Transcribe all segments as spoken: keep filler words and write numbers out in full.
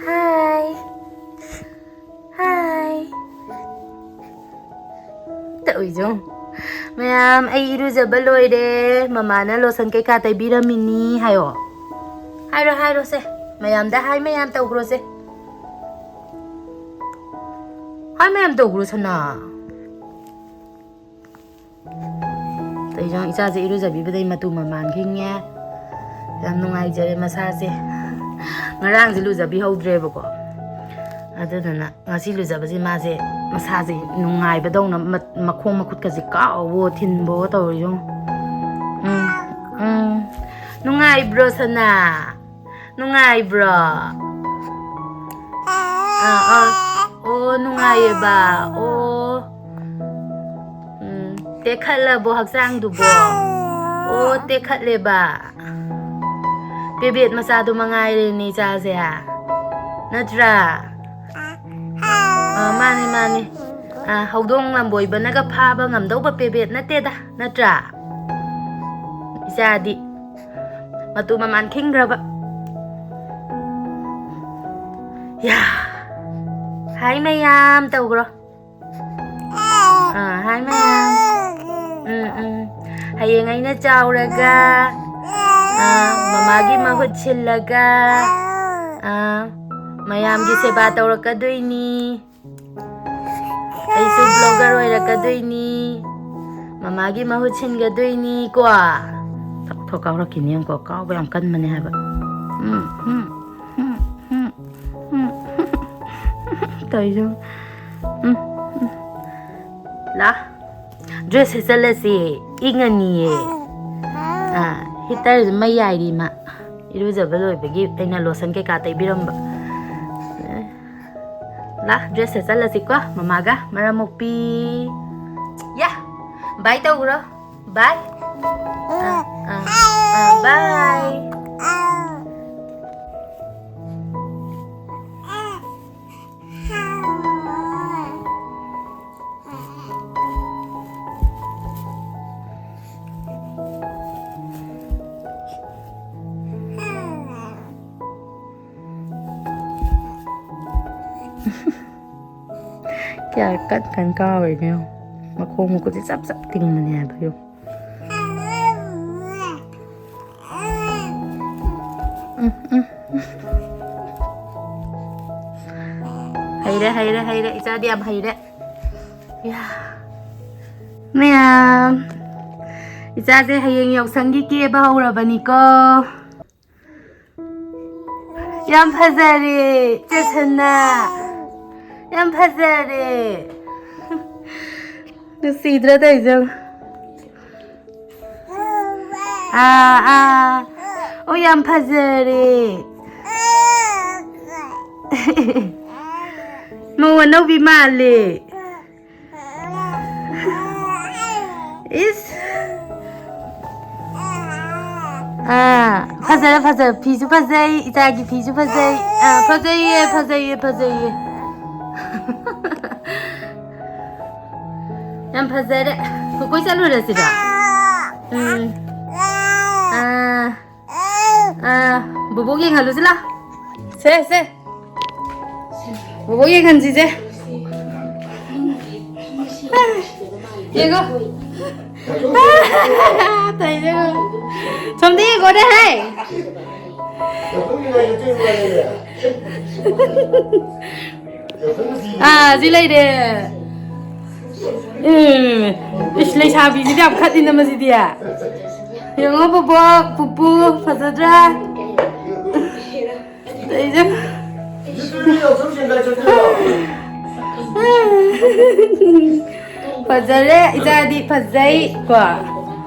ꯍꯥꯏ꯫ ꯍꯥꯏ꯫ ꯇꯧꯏꯁꯨ꯫ ꯃꯌꯥꯝ, ꯑꯩ ꯏꯔꯨꯖꯕ ꯂꯣꯏꯔꯦ꯫ ꯃꯃꯥꯅ ꯂꯣꯁꯟ ꯀꯩꯀꯥ ꯇꯩꯕꯤꯔꯝꯃꯤꯅꯤ ꯍꯥꯏꯌꯣ꯫ ꯍꯥꯏꯔꯣ, ꯍꯥꯏꯔꯣꯁꯦ꯫ ꯃꯌꯥꯝꯗ ꯍꯥꯏ ꯃꯌꯥꯝ ꯇꯧꯈ꯭ꯔꯣꯁꯦ꯫ ꯍꯥꯏ ꯃꯌꯥꯝ ꯇꯧꯈ꯭ꯔꯣ, ꯁꯅꯥ꯫ ꯇꯧꯏꯁꯨ, ꯏꯆꯥꯁꯦ ꯏꯔꯨꯖꯕꯤꯕꯗꯩ ꯃꯇꯨ ꯃꯃꯥꯟ ꯈꯤꯡꯉꯦ꯫ ꯌꯥꯝ ꯅꯨꯡꯉꯥꯏꯖꯔꯦ ꯃꯁꯥꯁꯦ꯫ ꯉꯔꯥꯡꯁꯦ ꯂꯨꯖꯕꯤꯍꯧꯗ꯭ꯔꯦꯕꯀꯣ꯫ ꯑꯗꯨꯗꯨꯅ ꯉꯁꯤ ꯂꯨꯖꯕꯁꯤ ꯃꯥꯁꯦ ꯃꯁꯥꯁꯦ ꯅꯨꯡꯉꯥꯏꯕꯗꯧꯅ ꯃ-, ꯃꯈꯣꯡ ꯃꯈꯨꯠꯀꯁꯦ ꯀꯥꯎꯕꯣ ꯊꯤꯟꯕꯣ ꯇꯧꯔꯤ ꯌꯦꯡꯉꯨ꯫ ꯎꯝ, ꯎꯝ꯫ ꯅꯨꯡꯉꯥꯏꯕ꯭ꯔꯣ, ꯁꯅꯥ? ꯅꯨꯡꯉꯥꯏꯕ꯭ꯔꯣ? ꯑꯥ, ꯑꯥ꯫ ꯑꯣ, ꯅꯨꯡꯉꯥꯏꯌꯦꯕ꯫ ꯑꯣ꯫ ꯎꯝ, ꯇꯦꯛꯈꯠꯂꯕꯣ ꯍꯛꯆꯥꯡꯗꯨꯕꯣ? ꯑꯣ, ꯇꯦꯛꯈꯠꯂꯦꯕ꯫ ꯄꯦꯕꯦꯠ ꯃꯆꯥꯗꯣ ꯃꯉꯥꯏꯔꯦꯅꯦ ꯏꯆꯥꯁꯦ꯫ ꯅꯠꯇ꯭ꯔꯥ? ꯑꯥ, ꯃꯥꯅꯤ, ꯃꯥꯅꯤ꯫ ꯑꯥ, ꯍꯧꯗꯣꯡ ꯂꯝꯕꯣꯏꯕꯅꯒ ꯐꯥꯕ ꯉꯝꯗꯧꯕ ꯄꯦꯕꯦꯠ ꯅꯠꯇꯦꯗ, ꯅꯠꯇ꯭ꯔꯥ? ꯏꯆꯥꯗꯤ ꯃꯇꯨ ꯃꯃꯥꯟ ꯈꯤꯡꯈ꯭ꯔꯕ꯫ ꯌꯥ! ꯍꯥꯏ ꯃꯌꯥꯝ ꯇꯧꯈ꯭ꯔꯣ꯫ ꯑꯥ, ꯍꯥꯏ ꯃꯌꯥꯝ꯫ ꯎꯝ, ꯎꯝ꯫ ꯍꯌꯦꯡ ꯑꯩꯅ ꯆꯥꯎꯔꯒ, ꯑꯥ, ꯃꯃꯥꯒꯤ ꯃꯍꯨꯠ ꯁꯤꯜꯂꯒ, ꯑꯥ, ꯃꯌꯥꯝꯒꯤ ꯁꯦꯕꯥ ꯇꯧꯔꯛꯀꯗꯣꯏꯅꯤ꯫ ꯑꯩꯁꯨ ꯕ꯭ꯂꯣꯒꯔ ꯑꯣꯏꯔꯛꯀꯗꯣꯏꯅꯤ꯫ ꯃꯃꯥꯒꯤ ꯃꯍꯨꯠ ꯁꯤꯟꯒꯗꯣꯏꯅꯤ ꯀꯣ꯫ ꯊꯣꯛ ꯊꯣꯛ ꯀꯥꯎꯔꯛꯈꯤꯅꯤ ꯌꯦꯡꯉꯨꯀꯣ꯫ ꯀꯥꯎꯕ ꯌꯥꯝ ꯀꯟꯕꯅꯦ ꯍꯥꯏꯕ꯫ ꯎꯝ, ꯎꯝ, ꯎꯝ, ꯎꯝ, ꯎꯝ꯫ ꯇꯧꯏꯁꯨ꯫ ꯎꯝ, ꯎꯝ꯫ ꯂꯥ꯫ ꯗ꯭ꯔꯦꯁ ꯁꯦꯠꯆꯜꯂꯁꯤ꯫ ꯏꯪꯉꯅꯤꯌꯦ꯫ ꯑꯥ, ꯍꯤꯇꯔꯁꯦ ꯃꯩ ꯌꯥꯏꯔꯤ ꯃꯥ꯫ ꯏꯔꯨꯖꯕ ꯂꯣꯏꯕꯒꯤ ꯑꯩꯅ ꯂꯣꯁꯟ ꯀꯩꯀꯥ ꯇꯩꯕꯤꯔꯝꯕ꯫ ꯂꯥ, ꯗ꯭ꯔꯦꯁ ꯁꯦꯠꯆꯜꯂꯁꯤꯀꯣ, ꯃꯃꯥꯒ ꯃꯔꯝ ꯃꯣꯛꯄꯤ꯫ ꯌꯥ, ꯕꯥꯏ ꯇꯧꯈ꯭ꯔꯣ꯫ ꯕꯥꯏ꯫ ꯑꯥ, ꯑꯥ, ꯑꯥ, ꯕꯥꯏ꯫ ꯀꯌꯥ ꯀꯟ ꯀꯟ ꯀꯥꯎꯔꯤꯅꯣ ꯌꯦꯡꯉꯣ꯫ ꯃꯈꯣꯡ ꯃꯈꯨꯠꯁꯦ ꯆꯞ ꯆꯞ ꯇꯤꯡꯕꯅꯦ ꯍꯥꯏꯕ ꯌꯦꯡꯉꯣ꯫ ꯎꯝ, ꯎꯝ, ꯎꯝ꯫ ꯍꯩꯔꯦ, ꯍꯩꯔꯦ, ꯍꯩꯔꯦ꯫ ꯏꯆꯥꯗꯤ ꯌꯥꯝ ꯍꯩꯔꯦ꯫ ꯌꯥ꯫ ꯃꯌꯥꯝ, ꯏꯆꯥꯁꯦ ꯍꯌꯦꯡ ꯌꯥꯎꯁꯪꯒꯤ ꯀꯦꯕ ꯍꯧꯔꯕꯅꯤꯀꯣ꯫ ꯌꯥꯝ ꯐꯖꯔꯦ, ꯆꯦꯁꯟꯅ꯫ ꯌꯥꯝ ꯐꯖꯔꯦ꯫ ꯅꯨꯡꯁꯤꯗ꯭ꯔꯥ ꯇꯧꯏꯁꯦ? ꯑꯥ, ꯑꯥ꯫ ꯑꯣ, ꯌꯥꯝ ꯐꯖꯔꯦ꯫ ꯃꯧ ꯑꯅꯧꯕꯤ ꯃꯥꯜꯂꯦ꯫ ꯏꯁ꯫ ꯑꯥ, ꯐꯖꯔꯦ, ꯐꯖꯔꯦ꯫ ꯐꯤꯁꯨ ꯐꯖꯩ, ꯏꯆꯥꯒꯤ ꯐꯤꯁꯨ ꯐꯖꯩ꯫ ꯑꯥ, ꯐꯖꯩꯌꯦ, ꯐꯖꯩꯌꯦ, ꯐꯖꯩꯌꯦ꯫ ꯌꯥꯝ ꯐꯖꯔꯦ꯫ ꯀꯣꯏ ꯆꯠꯂꯨꯔꯁꯤꯔꯣ? ꯎꯝ꯫ ꯑꯥ꯫ ꯑꯥ, ꯕꯣꯕꯣꯛ ꯌꯦꯡꯍꯜꯂꯨꯁꯤ ꯂꯥ꯫ ꯁꯦ, ꯁꯦ꯫ ꯕꯣꯕꯣꯛ ꯌꯦꯡꯍꯟꯁꯤꯁꯦ꯫ ꯌꯦꯡꯉꯣ꯫ ꯇꯧꯔꯤꯁꯦ ꯌꯦꯡꯉꯣ꯫ ꯁꯣꯝꯗ ꯌꯦꯡꯉꯣꯅꯦ, ꯍꯥꯏ꯫ ꯑꯥ, ꯁꯤ ꯂꯩꯔꯦ꯫ ꯎꯝ, ꯏꯁ, ꯂꯩꯁꯥꯕꯤꯁꯤꯗꯤ ꯌꯥꯝ ꯈꯠꯂꯤꯅ ꯃꯁꯤꯗꯤ꯫ ꯌꯦꯡꯉꯣ ꯕꯣꯕꯣꯛ, ꯄꯨꯄꯨ, ꯐꯖꯗ꯭ꯔꯥ? ꯇꯧꯏꯁꯦ꯫ ꯐꯖꯔꯦ, ꯏꯆꯥꯗꯤ ꯐꯖꯩ ꯀꯣ꯫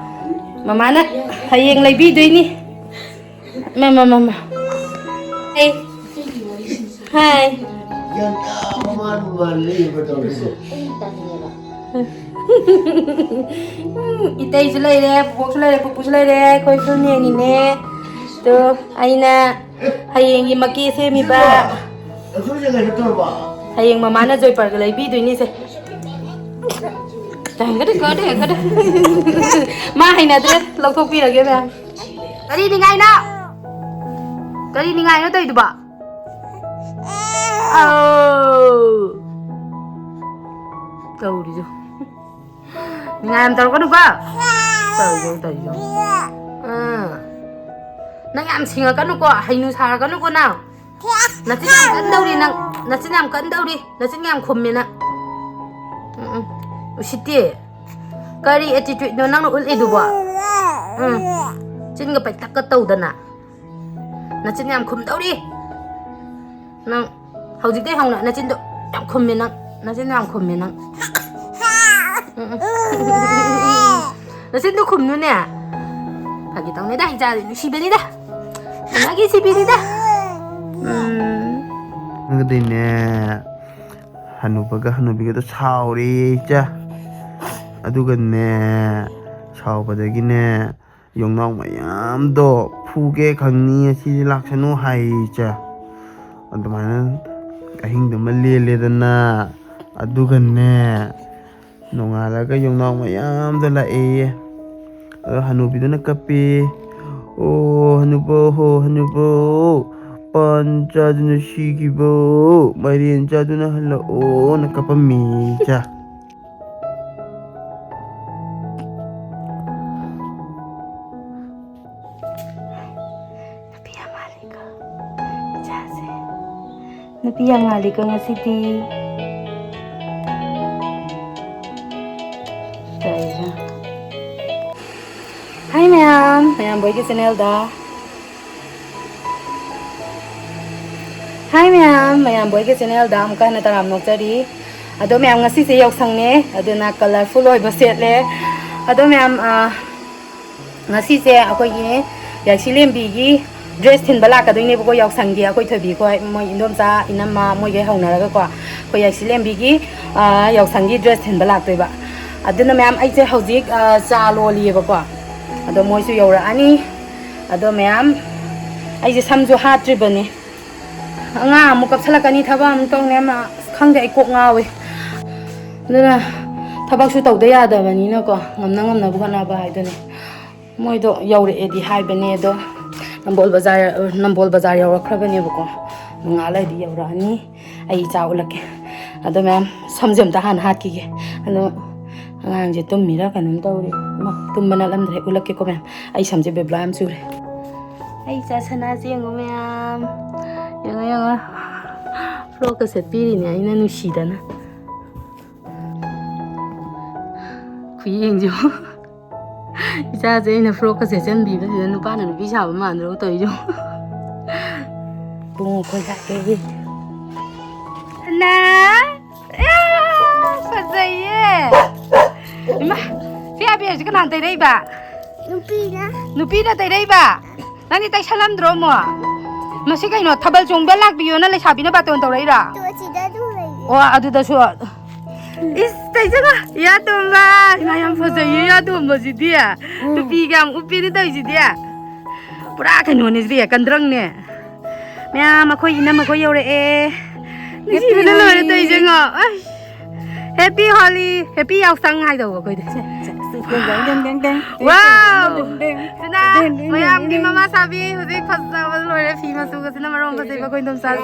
ꯃꯃꯥꯅ ꯍꯌꯦꯡ ꯂꯩꯕꯤꯗꯣꯏꯅꯤ꯫ ꯃꯥ, ꯃꯥ, ꯃꯥ, ꯃꯥ꯫ ꯍꯥꯏ꯫ ꯍꯥꯏ꯫ ꯒ꯭ꯌꯥꯟ ꯇꯥꯕ ꯃꯥꯟꯕꯨ ꯃꯥꯜꯂꯦ ꯌꯦꯡꯉꯣ ꯇꯧꯔꯤꯁꯦ꯫ ꯏꯇꯩꯁꯨ ꯂꯩꯔꯦ, ꯄꯨꯕꯣꯛꯁꯨ ꯂꯩꯔꯦ, ꯄꯨꯄꯨꯁꯨ ꯂꯩꯔꯦ, ꯑꯩꯈꯣꯏ ꯐꯤꯂꯝ ꯌꯦꯡꯉꯤꯅꯦ꯫ ꯑꯗꯣ ꯑꯩꯅ ꯍꯌꯦꯡꯒꯤ ꯃꯀꯦ ꯁꯦꯝꯃꯤꯕ꯫ ꯑꯗꯨ ꯌꯦꯡꯉꯒ ꯇꯧꯔꯕ? ꯍꯌꯦꯡ ꯃꯃꯥꯅ ꯖꯣꯏꯄꯔꯒ ꯂꯩꯕꯤꯗꯣꯏꯅꯤꯁꯦ꯫ ꯇꯥꯡꯒꯗ ꯀꯣ, ꯇꯥꯡꯒꯗ꯫ ꯃꯥ ꯍꯩꯅꯗ꯭ꯔꯦ, ꯂꯧꯊꯣꯛꯄꯤꯔꯒꯦ ꯃꯌꯥꯝ꯫ ꯀꯔꯤ ꯅꯤꯡꯉꯥꯏꯅꯣ? ꯀꯔꯤ ꯅꯤꯡꯉꯥꯏꯅꯣ ꯇꯧꯔꯤꯗꯨꯕꯣ? ꯑꯧ꯫ ꯇꯧꯔꯤꯗꯣ꯫ ꯅꯤꯡꯉꯥꯏ ꯌꯥꯝ ꯇꯧꯔꯛꯀꯅꯨꯀꯣ꯫ ꯇꯧꯔꯤꯗꯣ, ꯇꯧꯔꯤꯗꯣ꯫ ꯑꯥ꯫ ꯅꯪ ꯌꯥꯝ ꯁꯤꯡꯉꯛꯀꯅꯨꯀꯣ, ꯍꯩꯅꯨ ꯁꯥꯔꯛꯀꯅꯨꯀꯣ ꯅꯪ꯫ ꯅꯆꯤꯟ ꯌꯥꯝ ꯀꯟꯗꯧꯔꯤ ꯅꯪ꯫ ꯅꯆꯤꯟ ꯌꯥꯝ ꯀꯟꯗꯧꯔꯤ꯫ ꯅꯆꯤꯟ ꯌꯥꯝ ꯈꯨꯝꯃꯦ ꯅꯪ꯫ ꯎꯝ, ꯎꯝ꯫ ꯎꯁꯤꯠꯇꯦ꯫ ꯀꯔꯤ attitude ꯅꯣ ꯅꯪꯅ ꯎꯠꯂꯤꯗꯨꯕꯣ? ꯎꯝ꯫ ꯆꯤꯟꯒ ꯄꯩꯇꯛꯀ ꯇꯧꯗꯅ꯫ ꯅꯆꯤꯟ ꯌꯥꯝ ꯈꯨꯝꯗꯧꯔꯤ꯫ ꯅꯪ ꯍꯧꯖꯤꯛꯇꯩ ꯍꯧꯅ ꯅꯆꯤꯟꯗꯣ ꯌꯥꯝ ꯈꯨꯝꯃꯦ ꯅꯪ꯫ ꯅꯆꯤꯟꯗꯣ ꯌꯥꯝ ꯈꯨꯝꯃꯦ ꯅꯪ꯫ ꯎꯝ, ꯎꯝ꯫ ꯅꯆꯤꯟꯗꯣ ꯈꯨꯝꯅꯨꯅꯦ꯫ ꯐꯥꯒꯤ ꯇꯧꯅꯤꯗ, ꯏꯆꯥꯗꯤ ꯅꯨꯡꯁꯤꯕꯅꯤꯗ꯫ ꯃꯥꯒꯤ ꯁꯤꯕꯤꯅꯤꯗ꯫ ꯎꯝ꯫ ꯑꯗꯨꯗꯩꯅꯦ, ꯍꯅꯨꯕꯒ ꯍꯅꯨꯕꯤꯒꯗꯣ ꯁꯥꯎꯔꯦ ꯏꯆꯥ꯫ ꯑꯗꯨꯒꯅꯦ, ꯁꯥꯎꯕꯗꯒꯤꯅꯦ, ꯌꯣꯡꯅꯥꯎ ꯃꯌꯥꯝꯗꯣ ꯐꯨꯒꯦ ꯈꯪꯅꯤ, ꯑꯁꯤꯗꯤ ꯂꯥꯛꯁꯅꯨ ꯍꯥꯏꯌꯦ ꯏꯆꯥ꯫ ꯑꯗꯨꯃꯥꯏꯅ ꯑꯍꯤꯡꯗꯨꯃ ꯂꯦꯜꯂꯦꯗꯅ꯫ ꯑꯗꯨꯒꯅꯦ, ꯅꯣꯡꯉꯥꯜꯂꯒ ꯌꯣꯡꯅꯥꯎ ꯃꯌꯥꯝꯗꯣ ꯂꯥꯛꯑꯦꯌꯦ꯫ ꯑꯗꯣ ꯍꯅꯨꯕꯤꯗꯨꯅ ꯀꯞꯄꯦ꯫ "ꯑꯣ ꯍꯅꯨꯕ, ꯍꯣ ꯍꯅꯨꯕ, ꯄꯥꯟ ꯆꯥꯗꯨꯅ ꯁꯤꯈꯤꯕ, ꯃꯥꯏꯔꯦꯟ ꯆꯥꯗꯨꯅ ꯍꯜꯂꯛꯑꯣꯅ" ꯀꯞꯄꯝꯃꯤ ꯏꯆꯥ꯫ ꯅꯨꯄꯤ ꯌꯥꯝ ꯃꯥꯜꯂꯤꯀꯣ ꯏꯆꯥꯁꯦ꯫ ꯅꯨꯄꯤ ꯌꯥꯝ ꯃꯥꯜꯂꯤꯀꯣ ꯉꯁꯤꯗꯤ꯫ ꯀꯩꯅꯣ? ꯍꯥꯏ ꯃꯌꯥꯝ, ꯃꯌꯥꯝꯕ ꯍꯣꯏꯒꯤ channelꯗ꯫ ꯍꯥꯏ ꯃꯌꯥꯝ, ꯃꯌꯥꯝꯕ ꯍꯣꯏꯒꯤ channelꯗ ꯑꯃꯨꯛꯀ ꯍꯟꯅ ꯇꯔꯥꯝꯅ ꯑꯣꯛꯆꯔꯤ꯫ ꯑꯗꯣ ꯃꯌꯥꯝ, ꯉꯁꯤꯁꯦ ꯌꯥꯎꯁꯪꯅꯦ, ꯑꯗꯨꯅ colourful ꯑꯣꯏꯕ ꯁꯦꯠꯂꯦ꯫ ꯑꯗꯣ ꯃꯌꯥꯝ, ꯑ, ꯉꯁꯤꯁꯦ ꯑꯩꯈꯣꯏꯒꯤ ꯌꯥꯏꯁꯤꯂꯦꯝꯕꯤꯒꯤ dress ꯊꯤꯟꯕ ꯂꯥꯛꯀꯗꯣꯏꯅꯦꯕꯀꯣ, ꯌꯥꯎꯁꯪꯒꯤ ꯑꯩꯈꯣꯏ ꯊꯣꯏꯕꯤꯈꯣꯏ, ꯃꯣꯏ ꯏꯟꯗꯣꯝꯆꯥ, ꯏꯅꯝꯃ ꯃꯣꯏꯒꯩ ꯍꯧꯅꯔꯒꯀꯣ, ꯑꯩꯈꯣꯏ ꯌꯥꯏꯁꯤꯂꯦꯝꯕꯤꯒꯤ, ꯑ, ꯌꯥꯎꯁꯪꯒꯤ dress ꯊꯤꯟꯕ ꯂꯥꯛꯇꯣꯏꯕ꯫ ꯑꯗꯨꯅ ꯃꯌꯥꯝ, ꯑꯩꯁꯦ ꯍꯧꯖꯤꯛ, ꯑ, ꯆꯥ ꯂꯣꯜꯂꯤꯑꯕꯀꯣ, ꯑꯗꯣ ꯃꯣꯏꯁꯨ ꯌꯧꯔꯛꯑꯅꯤ꯫ ꯑꯗꯣ ꯃꯌꯥꯝ, ꯑꯩꯁꯦ ꯁꯝꯁꯨ ꯍꯥꯠꯇ꯭ꯔꯤꯕꯅꯤ꯫ ꯑꯉꯥꯡ ꯑꯃꯨꯛ ꯀꯞꯁꯜꯂꯛꯀꯅꯤ, ꯊꯕꯛ ꯑꯃꯨꯛ ꯇꯧꯅꯤ, ꯑꯃ, ꯑꯁ, ꯈꯪꯗꯦ, ꯑꯩ ꯀꯣꯛ ꯉꯥꯎꯋꯦ꯫ ꯑꯗꯨꯅ ꯊꯕꯛꯁꯨ ꯇꯧꯗ ꯌꯥꯗꯕꯅꯤꯅꯀꯣ, ꯉꯝꯅ ꯉꯝꯅꯕ ꯍꯣꯠꯅꯕ ꯍꯥꯏꯗꯨꯅꯤ꯫ ꯃꯣꯏꯗꯣ ꯌꯧꯔꯛꯑꯦꯗꯤ ꯍꯥꯏꯕꯅꯦ, ꯑꯗꯣ ꯅꯝꯕꯣꯜ ꯕꯖꯥꯔ, ꯅꯝꯕꯣꯜ ꯕꯖꯥꯔ ꯌꯧꯔꯛꯈ꯭ꯔꯕꯅꯦꯕꯀꯣ꯫ ꯉꯥꯏꯍꯥꯛ ꯂꯩꯔꯗꯤ ꯌꯧꯔꯛꯑꯅꯤ꯫ ꯑꯩ ꯏꯆꯥ ꯎꯠꯂꯛꯀꯦ꯫ ꯑꯗꯣ ꯃꯌꯥꯝ, ꯁꯝꯁꯦ ꯑꯝꯇ ꯍꯥꯟꯅ ꯍꯥꯠꯈꯤꯒꯦ꯫ ꯑꯗꯣ ꯑꯉꯥꯡꯁꯦ ꯇꯨꯝꯃꯤꯔꯥ ꯀꯩꯅꯣꯝ ꯇꯧꯔꯤ꯫ ꯃꯥ ꯇꯨꯝꯕ ꯅꯠꯂꯝꯗ꯭ꯔꯦ꯫ ꯎꯠꯂꯛꯀꯦꯀꯣ ꯃꯌꯥꯝ꯫ ꯑꯩ ꯁꯝꯁꯦ ꯕꯦꯕ꯭ꯂꯥ ꯌꯥꯝ ꯆꯨꯔꯦ꯫ ꯑꯩ ꯏꯆꯥ ꯁꯅꯥꯁꯦ ꯌꯦꯡꯉꯣ ꯃꯌꯥꯝ꯫ ꯌꯦꯡꯉꯣ, ꯌꯦꯡꯉꯣ꯫ ꯐ꯭ꯔꯣꯛꯀ ꯁꯦꯠꯄꯤꯔꯤꯅꯦ ꯑꯩꯅ ꯅꯨꯡꯁꯤꯗꯅ꯫ ꯈꯨꯌꯦꯡꯁꯤꯕꯨ꯫ ꯏꯆꯥꯁꯦ ꯑꯩꯅ ꯐ꯭ꯔꯣꯛꯀ ꯁꯦꯠꯆꯟꯕꯤꯕꯁꯤꯗ ꯅꯨꯄꯥꯅ ꯅꯨꯄꯤ ꯁꯥꯕ ꯃꯥꯟꯗ꯭ꯔꯣ ꯇꯧꯔꯤꯁꯤꯕꯨ꯫ ꯄꯨꯡ ꯑꯩꯈꯣꯏ ꯂꯥꯛꯑꯦ꯫ ꯅꯥ! ꯑꯦ! ꯐꯖꯩꯌꯦ! ꯏꯃꯥ! ꯁꯤ ꯑꯕꯦꯔꯁꯤ ꯀꯅꯥꯅ ꯇꯩꯔꯛꯏꯕ? ꯅꯨꯄꯤꯅ꯫ ꯅꯨꯄꯤꯅ ꯇꯩꯔꯛꯏꯕ? ꯅꯪꯗꯤ ꯇꯩꯁꯜꯂꯝꯗ꯭ꯔꯣ ꯑꯃꯨꯛ? ꯃꯁꯤ ꯀꯩꯅꯣ, ꯊꯥꯕꯜ ꯆꯣꯡꯕ ꯂꯥꯛꯄꯤꯌꯣꯅ ꯂꯩꯁꯥꯕꯤꯅ ꯕꯥꯇꯣꯟ ꯇꯧꯔꯛꯏꯔꯣ? ꯇꯨ ꯑꯁꯤꯗ ꯑꯗꯨꯝ ꯂꯩꯌꯦ꯫ ꯑꯣ, ꯑꯗꯨꯗꯁꯨ꯫ ꯏꯁ, ꯇꯩꯖꯒ, ꯏꯌꯥ ꯇꯣꯝꯕ꯫ ꯏꯃꯥ, ꯌꯥꯝ ꯐꯖꯩꯌꯦ, ꯏꯌꯥ ꯇꯣꯝꯕꯁꯤꯗꯤ꯫ ꯎꯝ꯫ ꯅꯨꯄꯤꯒ ꯌꯥꯝ ꯎꯞꯄꯤꯅꯤ ꯇꯧꯔꯤꯁꯤꯗꯤ꯫ ꯄꯨꯔꯥ ꯀꯩꯅꯣꯅꯦ ꯁꯤꯗꯤ, ꯀꯟꯗ꯭ꯔꯪꯅꯦ꯫ ꯃꯌꯥꯝ, ꯑꯩꯈꯣꯏ ꯏꯅꯝꯃ ꯈꯣꯏ ꯌꯧꯔꯛꯑꯦ꯫ ꯅꯨꯡꯁꯤꯕꯅ ꯂꯣꯏꯔꯦ ꯇꯧꯔꯤꯁꯦ ꯌꯦꯡꯉꯣ꯫ ꯑꯁ꯫ Happy Holi, Happy ꯌꯥꯎꯁꯪ ꯍꯥꯏꯗꯧꯕ ꯑꯩꯈꯣꯏꯗꯤ꯫ ꯁꯦ, ꯁꯦ, ꯁꯦ, ꯗꯦꯡ, ꯗꯦꯡ, ꯗꯦꯡ, ꯗꯦꯡ, ꯗꯦꯡ, ꯋꯥꯎ! ꯗꯦꯡ, ꯗꯦꯡ, ꯗꯦꯡ, ꯁꯤꯅ ꯗꯦꯡ, ꯗꯦꯡ, ꯃꯌꯥꯝꯒꯤ ꯗꯦꯡ, ꯗꯦꯡ꯫ ꯃꯃꯥ ꯁꯥꯕꯤ ꯍꯧꯖꯤꯛ ꯐꯖꯕ ꯂꯣꯏꯔꯦ, ꯐꯤ ꯃꯆꯨꯒꯁꯤꯅ ꯃꯔꯣꯡ ꯐꯖꯩꯕ, ꯑꯩꯈꯣꯏ ꯏꯟꯗꯣꯝꯆꯥꯁꯦ꯫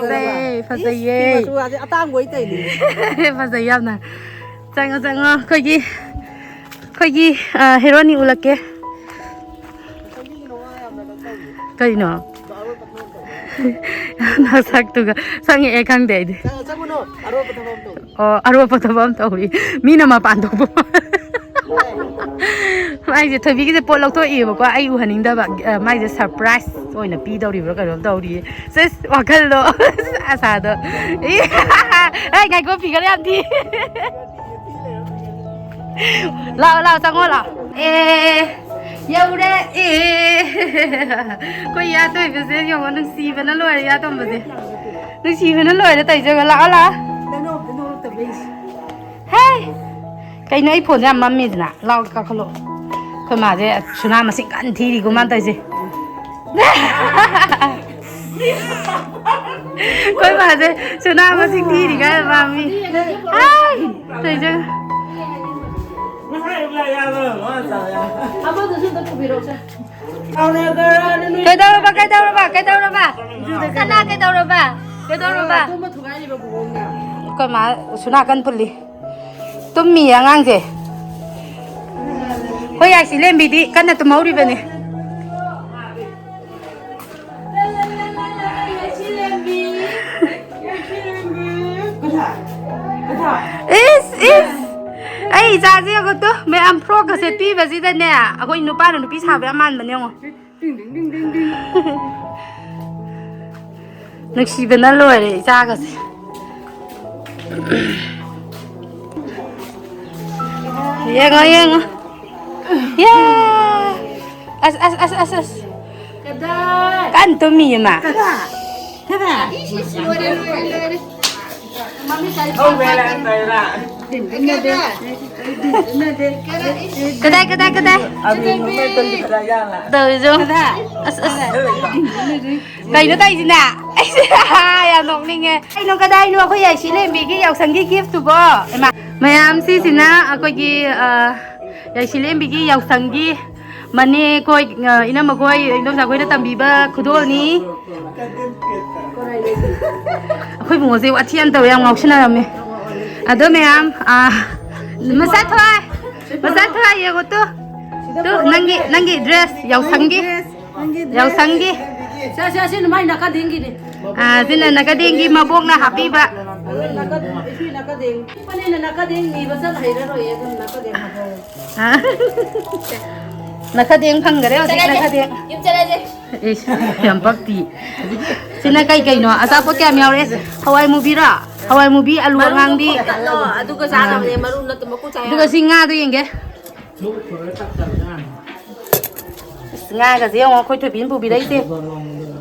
ꯐꯖꯩꯌꯦ꯫ ꯏꯁ, ꯐꯤ ꯃꯆꯨꯒꯁꯦ ꯑꯇꯥꯡꯕ ꯑꯣꯏ ꯇꯧꯏꯅꯦ꯫ ꯐꯖꯩ ꯌꯥꯝꯅ꯫ ꯆꯪꯉꯣ, ꯆꯪꯉꯣ, ꯑꯩꯈꯣꯏꯒꯤ, ꯑꯩꯈꯣꯏꯒꯤ, ꯑ, ꯍꯦꯔꯣꯅꯤ ꯎꯠꯂꯛꯀꯦ꯫ ꯀꯩꯅꯣ? ꯅꯁꯛꯇꯨꯒ ꯆꯪꯉꯛꯑꯦ ꯈꯪꯗꯦ ꯑꯩꯗꯤ꯫ ꯆꯪꯉꯛꯀꯅꯨ, ꯑꯔꯣꯞꯄ ꯊꯕꯛ ꯑꯃ ꯇꯧꯔꯤ꯫ ꯑꯣ, ꯑꯔꯣꯞꯄ ꯊꯕꯛ ꯑꯃ ꯇꯧꯔꯤ꯫ ꯃꯤꯅ ꯃꯄꯥꯟ ꯊꯣꯛꯄ꯫ ꯃꯥꯏꯁꯦ, ꯊꯣꯏꯕꯤꯒꯤꯁꯦ ꯄꯣꯠ ꯂꯧꯊꯣꯛꯏꯕꯀꯣ, ꯑꯩ ꯎꯍꯟꯅꯤꯡꯗꯕ꯫ ꯑ, ꯃꯥꯏꯁꯦ surprise ꯑꯣꯏꯅ ꯄꯤꯗꯧꯔꯤꯕ꯭ꯔꯥ ꯀꯩꯅꯣꯝ ꯇꯧꯔꯤꯌꯦ꯫ ꯁꯦꯁ, ꯋꯥꯈꯜꯗꯣ꯫ ꯑꯁꯥꯗꯣ꯫ ꯏ-, ꯑꯩ ꯉꯥꯏꯈꯣ, figure ꯌꯥꯝ ꯊꯤ꯫ ꯂꯥꯛꯑꯣ, ꯂꯥꯛꯑꯣ, ꯆꯪꯉꯣ, ꯂꯥꯛꯑꯣ꯫ ꯑꯦ, ꯌꯧꯔꯦ꯫ ꯑꯦ, ꯑꯩꯈꯣꯏ ꯏꯌꯥ ꯇꯣꯏꯕꯁꯦ ꯌꯦꯡꯉꯣ, ꯅꯨꯡꯁꯤꯕꯅ ꯂꯣꯏꯔꯦ, ꯏꯌꯥ ꯇꯣꯝꯕꯁꯦ꯫ ꯅꯨꯡꯁꯤꯕꯅ ꯂꯣꯏꯔꯦ ꯇꯧꯏꯁꯦ, ꯂꯥꯛꯑꯣ, ꯂꯥꯛꯑꯣ꯫ ꯍꯦ! ꯀꯩꯅꯣ, ꯑꯩ phoneꯁꯦ ꯌꯥꯝ ꯃꯝꯃꯤꯗꯅ꯫ ꯂꯥꯎ, ꯀꯥꯈꯠꯂꯣ꯫ ꯑꯩꯈꯣꯏ ꯃꯥꯁꯦ ꯁꯨꯅꯥ ꯃꯁꯤꯡ ꯀꯟꯅ ꯊꯤꯔꯤꯀꯣ ꯃꯥꯅ ꯇꯧꯔꯤꯁꯦ꯫ ꯑꯩꯈꯣꯏ ꯃꯥꯁꯦ ꯁꯨꯅꯥ ꯃꯁꯤꯡ ꯊꯤꯔꯤ ꯀꯥꯏꯅ ꯃꯥ ꯃꯤ꯫ ꯍꯥꯏ! ꯇꯧꯔꯤꯁꯦ꯫ ꯑꯃꯗꯨꯁꯨ ꯑꯝꯇ ꯄꯨꯕꯤꯔꯛꯎꯁꯦ꯫ ꯀꯩꯗꯧꯔꯕ, ꯀꯩꯗꯧꯔꯕ, ꯀꯩꯗꯧꯔꯕ? ꯁꯅꯥ, ꯀꯩꯗꯧꯔꯕ? ꯀꯩꯗꯧꯔꯕ? ꯑꯗꯨꯝꯕ ꯊꯨꯒꯥꯏꯔꯤꯕ ꯕꯣꯕꯣꯛꯅ꯫ ꯑꯩꯈꯣꯏ ꯃꯥ ꯁꯨꯅꯥ ꯀꯟ ꯄꯨꯜꯂꯤ꯫ ꯇꯨꯝꯃꯤꯌꯦ ꯑꯉꯥꯡꯁꯦ꯫ ꯑꯩꯈꯣꯏ ꯌꯥꯏꯁꯤ ꯂꯦꯝꯕꯤꯗꯤ ꯀꯟꯅ ꯇꯨꯝꯍꯧꯔꯤꯕꯅꯤ꯫ ꯏꯁ, ꯏꯁ! ꯑꯩ ꯏꯆꯥꯁꯦ ꯌꯦꯡꯉꯨ ꯇꯨ, ꯃꯌꯥꯝ ꯐ꯭ꯔꯣꯛꯀ ꯁꯦꯠꯄꯤꯕꯁꯤꯗꯅꯦ, ꯑꯩꯈꯣꯏ ꯅꯨꯄꯥꯅ ꯅꯨꯄꯤ ꯁꯥꯕ ꯌꯥꯝ ꯃꯥꯟꯕꯅꯦ ꯌꯦꯡꯉꯣ꯫ ꯅꯨꯡꯁꯤꯕꯅ ꯂꯣꯏꯔꯦ ꯏꯆꯥꯒꯁꯦ꯫ ꯌꯦꯡꯉꯣ, ꯌꯦꯡꯉꯣ꯫ ꯌꯥ! ꯑꯁ, ꯑꯁ, ꯑꯁ, ꯑꯁ, ꯑꯁ꯫ ꯀꯟ ꯇꯨꯝꯃꯤ ꯏꯃꯥ꯫ ꯀꯗꯥꯏ, ꯀꯗꯥꯏ, ꯀꯗꯥꯏ? ꯇꯧꯔꯤꯁꯦ ꯌꯦꯡꯉꯣ꯫ ꯑꯁ, ꯑꯁ꯫ ꯀꯩꯅꯣ ꯇꯧꯔꯤꯁꯤꯅ? ꯑꯩꯁꯦ ꯌꯥꯝ ꯅꯣꯛꯅꯤꯡꯉꯦ꯫ ꯀꯩꯅꯣ, ꯀꯗꯥꯏꯅꯣ ꯑꯩꯈꯣꯏ ꯌꯥꯏꯁꯤ ꯂꯦꯝꯕꯤꯒꯤ ꯌꯥꯎꯁꯪꯒꯤ gift ꯇꯨꯕꯣ? ꯏꯃꯥ, ꯃꯌꯥꯝ, ꯁꯤꯁꯤꯅ ꯑꯩꯈꯣꯏꯒꯤ, ꯑ, ꯌꯥꯏꯁꯤ ꯂꯦꯝꯕꯤꯒꯤ ꯌꯥꯎꯁꯪꯒꯤ ꯃꯅꯦ ꯈꯣꯏ, ꯑ, ꯏꯅꯝꯃ ꯈꯣꯏ, ꯏꯗꯣꯝꯆꯥ ꯈꯣꯏꯅ ꯇꯝꯕꯤꯕ ꯈꯨꯗꯣꯜꯅꯤ꯫ ꯑꯩꯈꯣꯏ ꯏꯕꯨꯡꯉꯣꯁꯦ ꯋꯥꯊꯤ ꯌꯥꯝ ꯇꯧꯋꯦ, ꯌꯥꯝ ꯉꯥꯎꯁꯤꯟꯅꯔꯝꯃꯦ꯫ ꯑꯗꯣ ꯃꯌꯥꯝ, ꯑ, ꯃꯁꯥ ꯊꯣꯏ, ꯃꯁꯥ ꯊꯣꯏ, ꯌꯦꯡꯉꯣ ꯇꯨ꯫ ꯇꯨ, ꯅꯪꯒꯤ, ꯅꯪꯒꯤ dress ꯌꯥꯎꯁꯪꯒꯤ꯫ ꯌꯥꯎꯁꯪꯒꯤ꯫ ꯁꯦ, ꯁꯦ, ꯁꯤꯅ ꯃꯥꯏ ꯅꯥꯀꯗꯦꯡꯒꯤꯅꯤ꯫ ꯑꯥ, ꯁꯤꯅ ꯅꯥꯀꯗꯦꯡꯒꯤ ꯃꯕꯣꯛꯅ ꯍꯥꯞꯄꯤꯕ꯫ ꯑꯗꯨ ꯅꯥꯀꯗꯦꯡ, ꯏꯁꯨ ꯅꯥꯀꯗꯦꯡ꯫ ꯄꯤꯛꯄꯅꯤꯅ ꯅꯥꯀꯗꯦꯡ ꯅꯤꯕ ꯆꯠ ꯍꯩꯔꯔꯣꯏꯌꯦ, ꯑꯗꯨꯝ ꯅꯥꯀꯗꯦꯡ ꯍꯥꯞꯄꯣ꯫ ꯑꯥ꯫ ꯅꯥꯀꯗꯦꯡ ꯐꯪꯒꯔꯦ ꯍꯧꯖꯤꯛ, ꯆꯠꯂꯁꯦ, ꯅꯥꯀꯗꯦꯡ꯫ ꯌꯨꯝ ꯆꯠꯂꯁꯦ꯫ ꯏꯁ, ꯌꯥꯝ ꯄꯛꯇꯤ꯫ ꯁꯤꯅ ꯀꯩ ꯀꯩꯅꯣ? ꯑꯆꯥꯄꯣꯠ ꯀꯌꯥꯝ ꯌꯥꯎꯔꯦ? ꯍꯋꯥꯏ ꯃꯨꯕꯤꯔꯣ? ꯍꯋꯥꯏ ꯃꯨꯕꯤ, ꯑꯂꯨ ꯃꯔꯨꯗꯣ ꯑꯉꯥꯡꯕꯤ꯫ ꯈꯣꯛꯇꯠꯂꯣ, ꯑꯗꯨꯒ ꯆꯥꯅꯕꯅꯦ, ꯑꯥ꯫ ꯃꯔꯨ ꯅꯠꯇꯦ, ꯃꯀꯨ ꯆꯥ ꯑꯗꯨꯒ ꯌꯥꯔꯣꯏ꯫ ꯁꯤ ꯉꯥꯗꯣ ꯌꯦꯡꯒꯦ꯫ ꯑꯁ, ꯉꯥꯒꯁꯦ ꯌꯦꯡꯉꯣ, ꯑꯩꯈꯣꯏ ꯊꯣꯏꯕꯤꯅ ꯄꯨꯕꯤꯔꯛꯏꯁꯦ꯫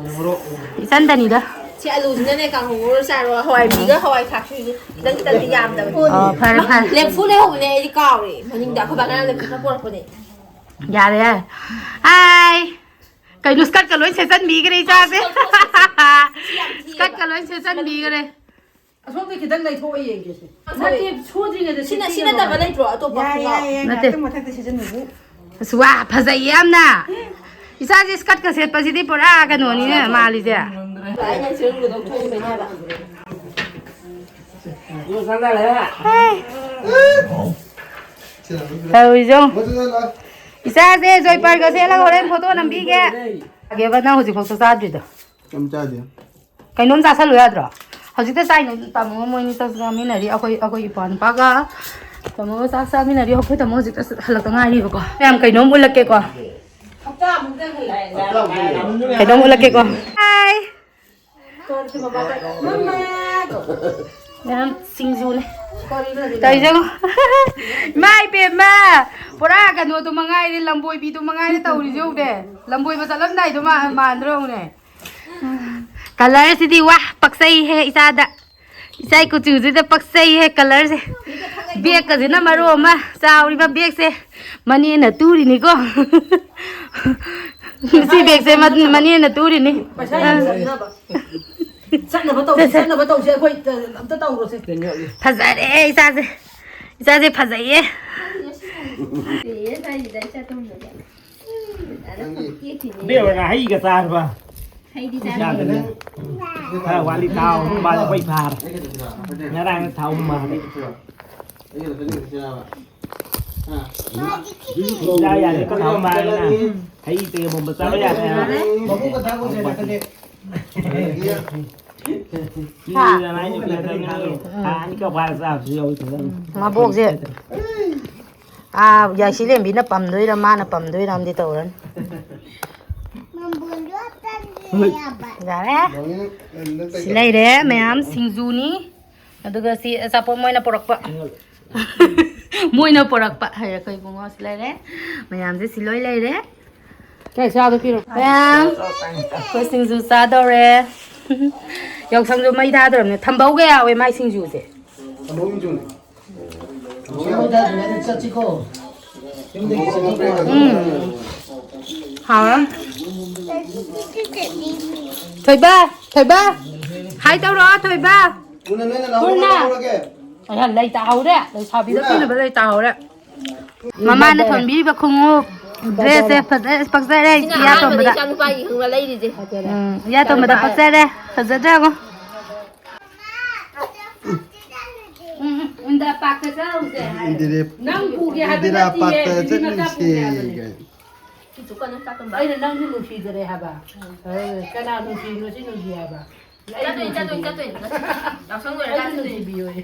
ꯏꯆꯟꯗꯅꯤꯗ꯫ ꯁꯤ ꯑꯂꯨꯁꯤꯅꯅꯦ ꯀꯥꯡꯍꯧ ꯉꯧꯔ ꯆꯥꯔꯣ, ꯍꯋꯥꯏꯕꯤꯒ ꯍꯋꯥꯏ ꯊꯥꯛꯁꯨ ꯈꯤꯇꯪ ꯈꯤꯇꯪꯗꯤ ꯌꯥꯝꯗꯕꯅꯤ꯫ ꯑꯣ, ꯐꯔꯦ, ꯐꯔꯦ꯫ ꯂꯦꯝꯐꯨ ꯂꯩꯍꯧꯕꯅꯦ, ꯑꯩꯗꯤ ꯀꯥꯎꯔꯦ꯫ ꯃꯅꯤꯡꯗ ꯑꯩꯈꯣꯏ ꯕꯥꯅ ꯂꯦꯝꯐꯨ ꯈꯔ ꯄꯨꯔꯛꯄꯅꯦ꯫ ꯌꯥꯔꯦ, ꯌꯥꯔꯦ꯫ ꯍꯥꯏ꯫ ꯀꯩꯅꯣ, skirtꯀ ꯂꯣꯏ ꯁꯦꯠꯆꯟꯕꯤꯈ꯭ꯔꯦ ꯏꯆꯥꯁꯦ꯫ Skirtꯀ ꯂꯣꯏ ꯁꯦꯠꯆꯟꯕꯤꯈ꯭ꯔꯦ꯫ ꯑꯁꯣꯝꯗ ꯈꯤꯇꯪ ꯂꯩꯊꯣꯛꯑ ꯌꯦꯡꯒꯦꯁꯦ꯫ ꯅꯠꯇꯦ, ꯁꯨꯗ꯭ꯔꯤꯉꯩꯗ ꯁꯤꯅ, ꯁꯤ ꯁꯤꯠꯄꯤꯒꯅꯣ ꯅꯠꯇꯕ ꯍꯥꯏꯕ꯫ ꯂꯩꯇ꯭ꯔꯣ? ꯑꯇꯣꯞꯄ ꯌꯥꯏ, ꯈꯣꯡꯒ꯭ꯔꯥꯎ? ꯌꯥꯏ, ꯌꯥꯏ, ꯅꯠꯇꯦ꯫ ꯉꯥꯏꯍꯥꯛꯇꯪ ꯃꯊꯛꯇ ꯁꯤꯖꯤꯟꯅꯁꯤ꯫ ꯑꯁ, ꯋꯥ, ꯐꯖꯩꯌꯦ ꯌꯥꯝꯅ꯫ ꯏꯆꯥꯁꯦ skirtꯀ ꯁꯦꯠꯄꯁꯤꯗꯤ ꯄꯨꯔꯥ ꯀꯩꯅꯣꯅꯤꯅꯦ ꯃꯥꯜꯂꯤꯁꯦ꯫ ꯑꯩꯅ ꯁꯤꯔꯨꯝꯗꯣ ꯂꯧꯊꯣꯛꯎꯕꯩꯅꯦ ꯍꯥꯏꯕ꯫ ꯍꯦ꯫ ꯇꯧꯔꯤꯁꯦ ꯌꯦꯡꯉꯨ꯫ ꯏꯆꯥꯁꯦ ꯖꯣꯏꯄꯔꯒ ꯁꯦꯠꯂꯒ ꯍꯣꯔꯦꯟ ꯐꯣꯇꯣ ꯅꯝꯕꯤꯒꯦ꯫ ꯆꯥꯒꯦꯕ ꯅꯪ ꯍꯧꯖꯤꯛꯐꯥꯎꯁꯨ ꯆꯥꯗ꯭ꯔꯤꯗꯣ꯫ ꯀꯩꯝ ꯆꯥꯗꯦ꯫ ꯀꯩꯅꯣꯝ ꯆꯥꯁꯜꯂꯨ ꯌꯥꯗ꯭ꯔꯣ? ꯍꯧꯖꯤꯛꯇ ꯆꯥꯏꯅ ꯇꯥꯃꯣ ꯃꯣꯏꯅꯤ ꯆꯥꯛ ꯆꯥꯃꯤꯟꯅꯔꯤ꯫ ꯑꯩꯈꯣꯏ, ꯑꯩꯈꯣꯏ ꯏꯄ꯭ꯋꯥ ꯅꯨꯄꯥꯒ ꯇꯥꯃꯣꯒ ꯆꯥꯛ ꯆꯥꯃꯤꯟꯅꯔꯤ꯫ ꯑꯩꯈꯣꯏ ꯇꯥꯃꯣ ꯍꯧꯖꯤꯛꯇ ꯍꯜꯂꯛꯇ ꯉꯥꯏꯔꯤꯕꯀꯣ꯫ ꯃꯌꯥꯝ ꯀꯩꯅꯣꯝ ꯎꯠꯂꯛꯀꯦꯀꯣ꯫ ꯀꯩꯅꯣꯝ ꯎꯠꯂꯛꯀꯦꯀꯣ꯫ ꯍꯥꯏ꯫ ꯃꯌꯥꯝ ꯁꯤꯡꯖꯨꯅꯦ꯫ ꯇꯧꯔꯤꯁꯦ ꯌꯦꯡꯉꯣ꯫ ꯏꯃꯥ ꯏꯕꯦꯝꯃ! ꯄꯨꯔꯥ ꯀꯩꯅꯣꯗꯨ ꯃꯉꯥꯏꯔꯦ, ꯂꯝꯕꯣꯏꯕꯤꯗꯨ ꯃꯉꯥꯏꯔꯦ ꯇꯧꯔꯤꯁꯦ ꯌꯦꯡꯉꯨꯅꯦ꯫ ꯂꯝꯕꯣꯏꯕ ꯆꯠꯂꯝꯗꯥꯏꯗꯣ ꯃꯥ-, ꯃꯥꯟꯗ꯭ꯔꯣ ꯌꯦꯡꯉꯨꯅꯦ꯫ Colourꯁꯤꯗꯤ ꯋꯥ ꯄꯛꯆꯩꯍꯦ ꯏꯆꯥꯗ꯫ ꯏꯆꯥꯏ ꯀꯨꯆꯨꯁꯤꯗ ꯄꯛꯆꯩꯍꯦ colourꯁꯦ꯫ Bagꯀꯁꯤꯅ ꯃꯔꯣꯜ ꯑꯃ ꯆꯥꯎꯔꯤꯕ bagꯁꯦ ꯃꯅꯦꯅ ꯇꯨꯔꯤꯅꯤꯀꯣ꯫ ꯁꯤ bagꯁꯦ ꯃ-, ꯃꯅꯦꯅ ꯇꯨꯔꯤꯅꯤ꯫ ꯄꯩꯁꯥ ꯌꯥꯝ ꯆꯪꯅꯕ꯫ ꯆꯠꯅꯕ ꯇꯧꯁꯤ, ꯆꯠꯁꯦ꯫ ꯆꯠꯅꯕ ꯇꯧꯁꯤ, ꯑꯩꯈꯣꯏ, ꯑ, ꯑꯝꯇ ꯇꯧꯔꯨꯁꯦ꯫ ꯐꯖꯔꯦ ꯏꯆꯥꯁꯦ꯫ ꯏꯆꯥꯁꯦ ꯐꯖꯩꯌꯦ꯫ ꯕꯦꯝꯃꯅ ꯍꯩꯒ ꯆꯥꯔꯕ? ꯍꯩꯗꯤ ꯆꯥꯗꯦ꯫ ꯌꯥꯗ꯭ꯔꯦ꯫ ꯈꯔ ꯋꯥꯠꯂꯤ ꯇꯥꯎ꯫ ꯃꯥꯗꯤ ꯑꯩꯈꯣꯏ ꯐꯥꯔꯦ꯫ ꯉꯔꯥꯡ ꯊꯥꯎ ꯃꯥꯜꯂꯦ꯫ ꯆꯥ ꯌꯥꯗꯦ꯫ ꯀꯣ ꯊꯥꯎ ꯃꯥꯜꯂꯦꯅ꯫ ꯍꯩ ꯇꯦꯕꯣꯝꯕ ꯆꯥꯕ ꯌꯥꯗꯦ ꯍꯥꯏꯕ꯫ ꯃꯕꯨꯛꯀ ꯊꯥꯛꯄ ꯌꯥꯗꯦ꯫ ꯍꯥ? ꯊꯥ ꯑꯅꯤꯈꯛ ꯐꯥꯔ ꯆꯥꯕꯁꯨ ꯌꯥꯎꯏ ꯐꯖꯅ꯫ ꯃꯕꯣꯛꯁꯦ, ꯑꯥ, ꯌꯥꯏꯁꯤꯂꯦꯝꯕꯤꯅ ꯄꯝꯗꯣꯏꯔꯥ ꯃꯥꯅ ꯄꯝꯗꯣꯏꯔꯥ ꯑꯃꯗꯤ ꯇꯧꯔꯅꯤ꯫ ꯌꯥꯔꯦ꯫ ꯁꯤ ꯂꯩꯔꯦ ꯃꯌꯥꯝ ꯁꯤꯡꯖꯨꯅꯤ꯫ ꯑꯗꯨꯒ ꯁꯤ ꯑꯆꯥꯄꯣꯠ ꯃꯣꯏꯅ ꯄꯨꯔꯛꯄ꯫ ꯃꯣꯏꯅ ꯄꯨꯔꯛꯄ ꯍꯥꯏꯔꯦ ꯑꯩꯈꯣꯏ ꯏꯕꯨꯡꯉꯣꯁꯨ ꯂꯩꯔꯦ꯫ ꯃꯌꯥꯝꯁꯦ ꯁꯤ ꯂꯣꯏ ꯂꯩꯔꯦ꯫ ꯀꯩ ꯆꯥꯗꯣ ꯄꯤꯔꯣ꯫ ꯃꯌꯥꯝ ꯑꯩꯈꯣꯏ ꯁꯤꯡꯖꯨ ꯆꯥꯗꯧꯔꯦ꯫ ꯌꯥꯎꯁꯪꯁꯨ ꯃꯩ ꯊꯥꯗꯧꯔꯕꯅꯦ꯫ ꯊꯝꯕꯧꯒ ꯌꯥꯎꯋꯦ ꯃꯥꯏ ꯁꯤꯡꯖꯨꯁꯦ꯫ ꯊꯝꯕꯧ ꯁꯤꯡꯖꯨꯅꯦ꯫ ꯊꯝꯕꯧ ꯌꯥꯎꯋꯦ꯫ ꯆꯠꯁꯤꯀꯣ꯫ ꯌꯨꯝꯗꯒꯤ ꯆꯠꯊꯣꯛꯄ꯫ ꯎꯝ꯫ ꯍꯥꯎꯔꯝ꯫ ꯊꯣꯏꯕ, ꯊꯣꯏꯕ꯫ Hi ꯇꯧꯔꯣ, ꯊꯣꯏꯕ꯫ ꯄꯨꯟꯅ ꯅꯣꯏ ꯅꯅꯥꯎ ꯄꯨꯟꯅ꯫ ꯂꯧꯔꯒꯦ꯫ ꯑꯌꯥ, ꯂꯩ ꯇꯥꯍꯧꯔꯦ꯫ ꯂꯩꯁꯥꯕꯤꯗ ꯄꯨꯟꯅ꯫ ꯄꯤꯅꯕ ꯂꯩ ꯇꯥꯍꯧꯔꯦ꯫ ꯃꯃꯥꯅ ꯊꯣꯟꯕꯤꯔꯤꯕ ꯈꯣꯡꯎꯞ, dress ꯁꯦ ꯐꯖ-, ꯄꯛꯆꯔꯦ ꯁꯤꯅ ꯏꯌꯥ ꯑꯍꯥꯟꯕꯗ ꯇꯣꯝꯕꯗ꯫ ꯏꯆꯥ ꯅꯨꯄꯥꯒꯤ ꯈꯪꯕ ꯂꯩꯔꯤꯁꯦ꯫ ꯎꯝ, ꯏꯌꯥ ꯇꯣꯝꯕꯗ ꯄꯛꯆꯔꯦ꯫ ꯐꯖꯗ꯭ꯔꯥ ꯌꯦꯡꯉꯣ꯫ ꯎꯝ, ꯎꯝ, ꯎꯟꯗ ꯄꯥꯛꯇ ꯆꯠꯂꯨꯁꯦ ꯍꯥꯏ꯫ ꯏꯟꯗꯤꯔꯦ-, ꯅꯪ ꯄꯨꯒꯦ ꯍꯥꯏꯕ ꯏꯟꯗꯤꯔꯥ ꯅꯠꯇꯤꯌꯦ, ꯄꯥꯛꯇ ꯅꯨꯄꯤ ꯃꯆꯥ ꯆꯠꯂꯨꯁꯦ ꯄꯨꯒꯦ ꯍꯥꯏꯕꯅꯦ꯫ ꯀꯥꯏꯅ꯫ ꯑꯩꯅ ꯅꯪꯁꯨ ꯅꯨꯡꯁꯤꯗꯔꯦ ꯍꯥꯏꯕ꯫ ꯑ, ꯀꯅꯥ ꯅꯨꯡꯁꯤꯅꯣ ꯁꯤ ꯅꯨꯡꯁꯤ ꯍꯥꯏꯕ? ꯑꯩ ꯆꯠꯇꯣꯏꯅꯤ, ꯆꯠꯇꯣꯏꯅꯤ, ꯅꯨꯡꯁꯤꯗꯔꯦ꯫ ꯆꯠꯇꯣꯏꯅꯤ꯫ ꯌꯥꯎꯁꯪ ꯂꯣꯏꯔꯀꯥꯟ ꯑꯩꯁꯨ ꯆꯠꯇꯣꯏꯅꯤ꯫ ꯅꯨꯡꯁꯤꯕꯤꯌꯣꯌꯦ꯫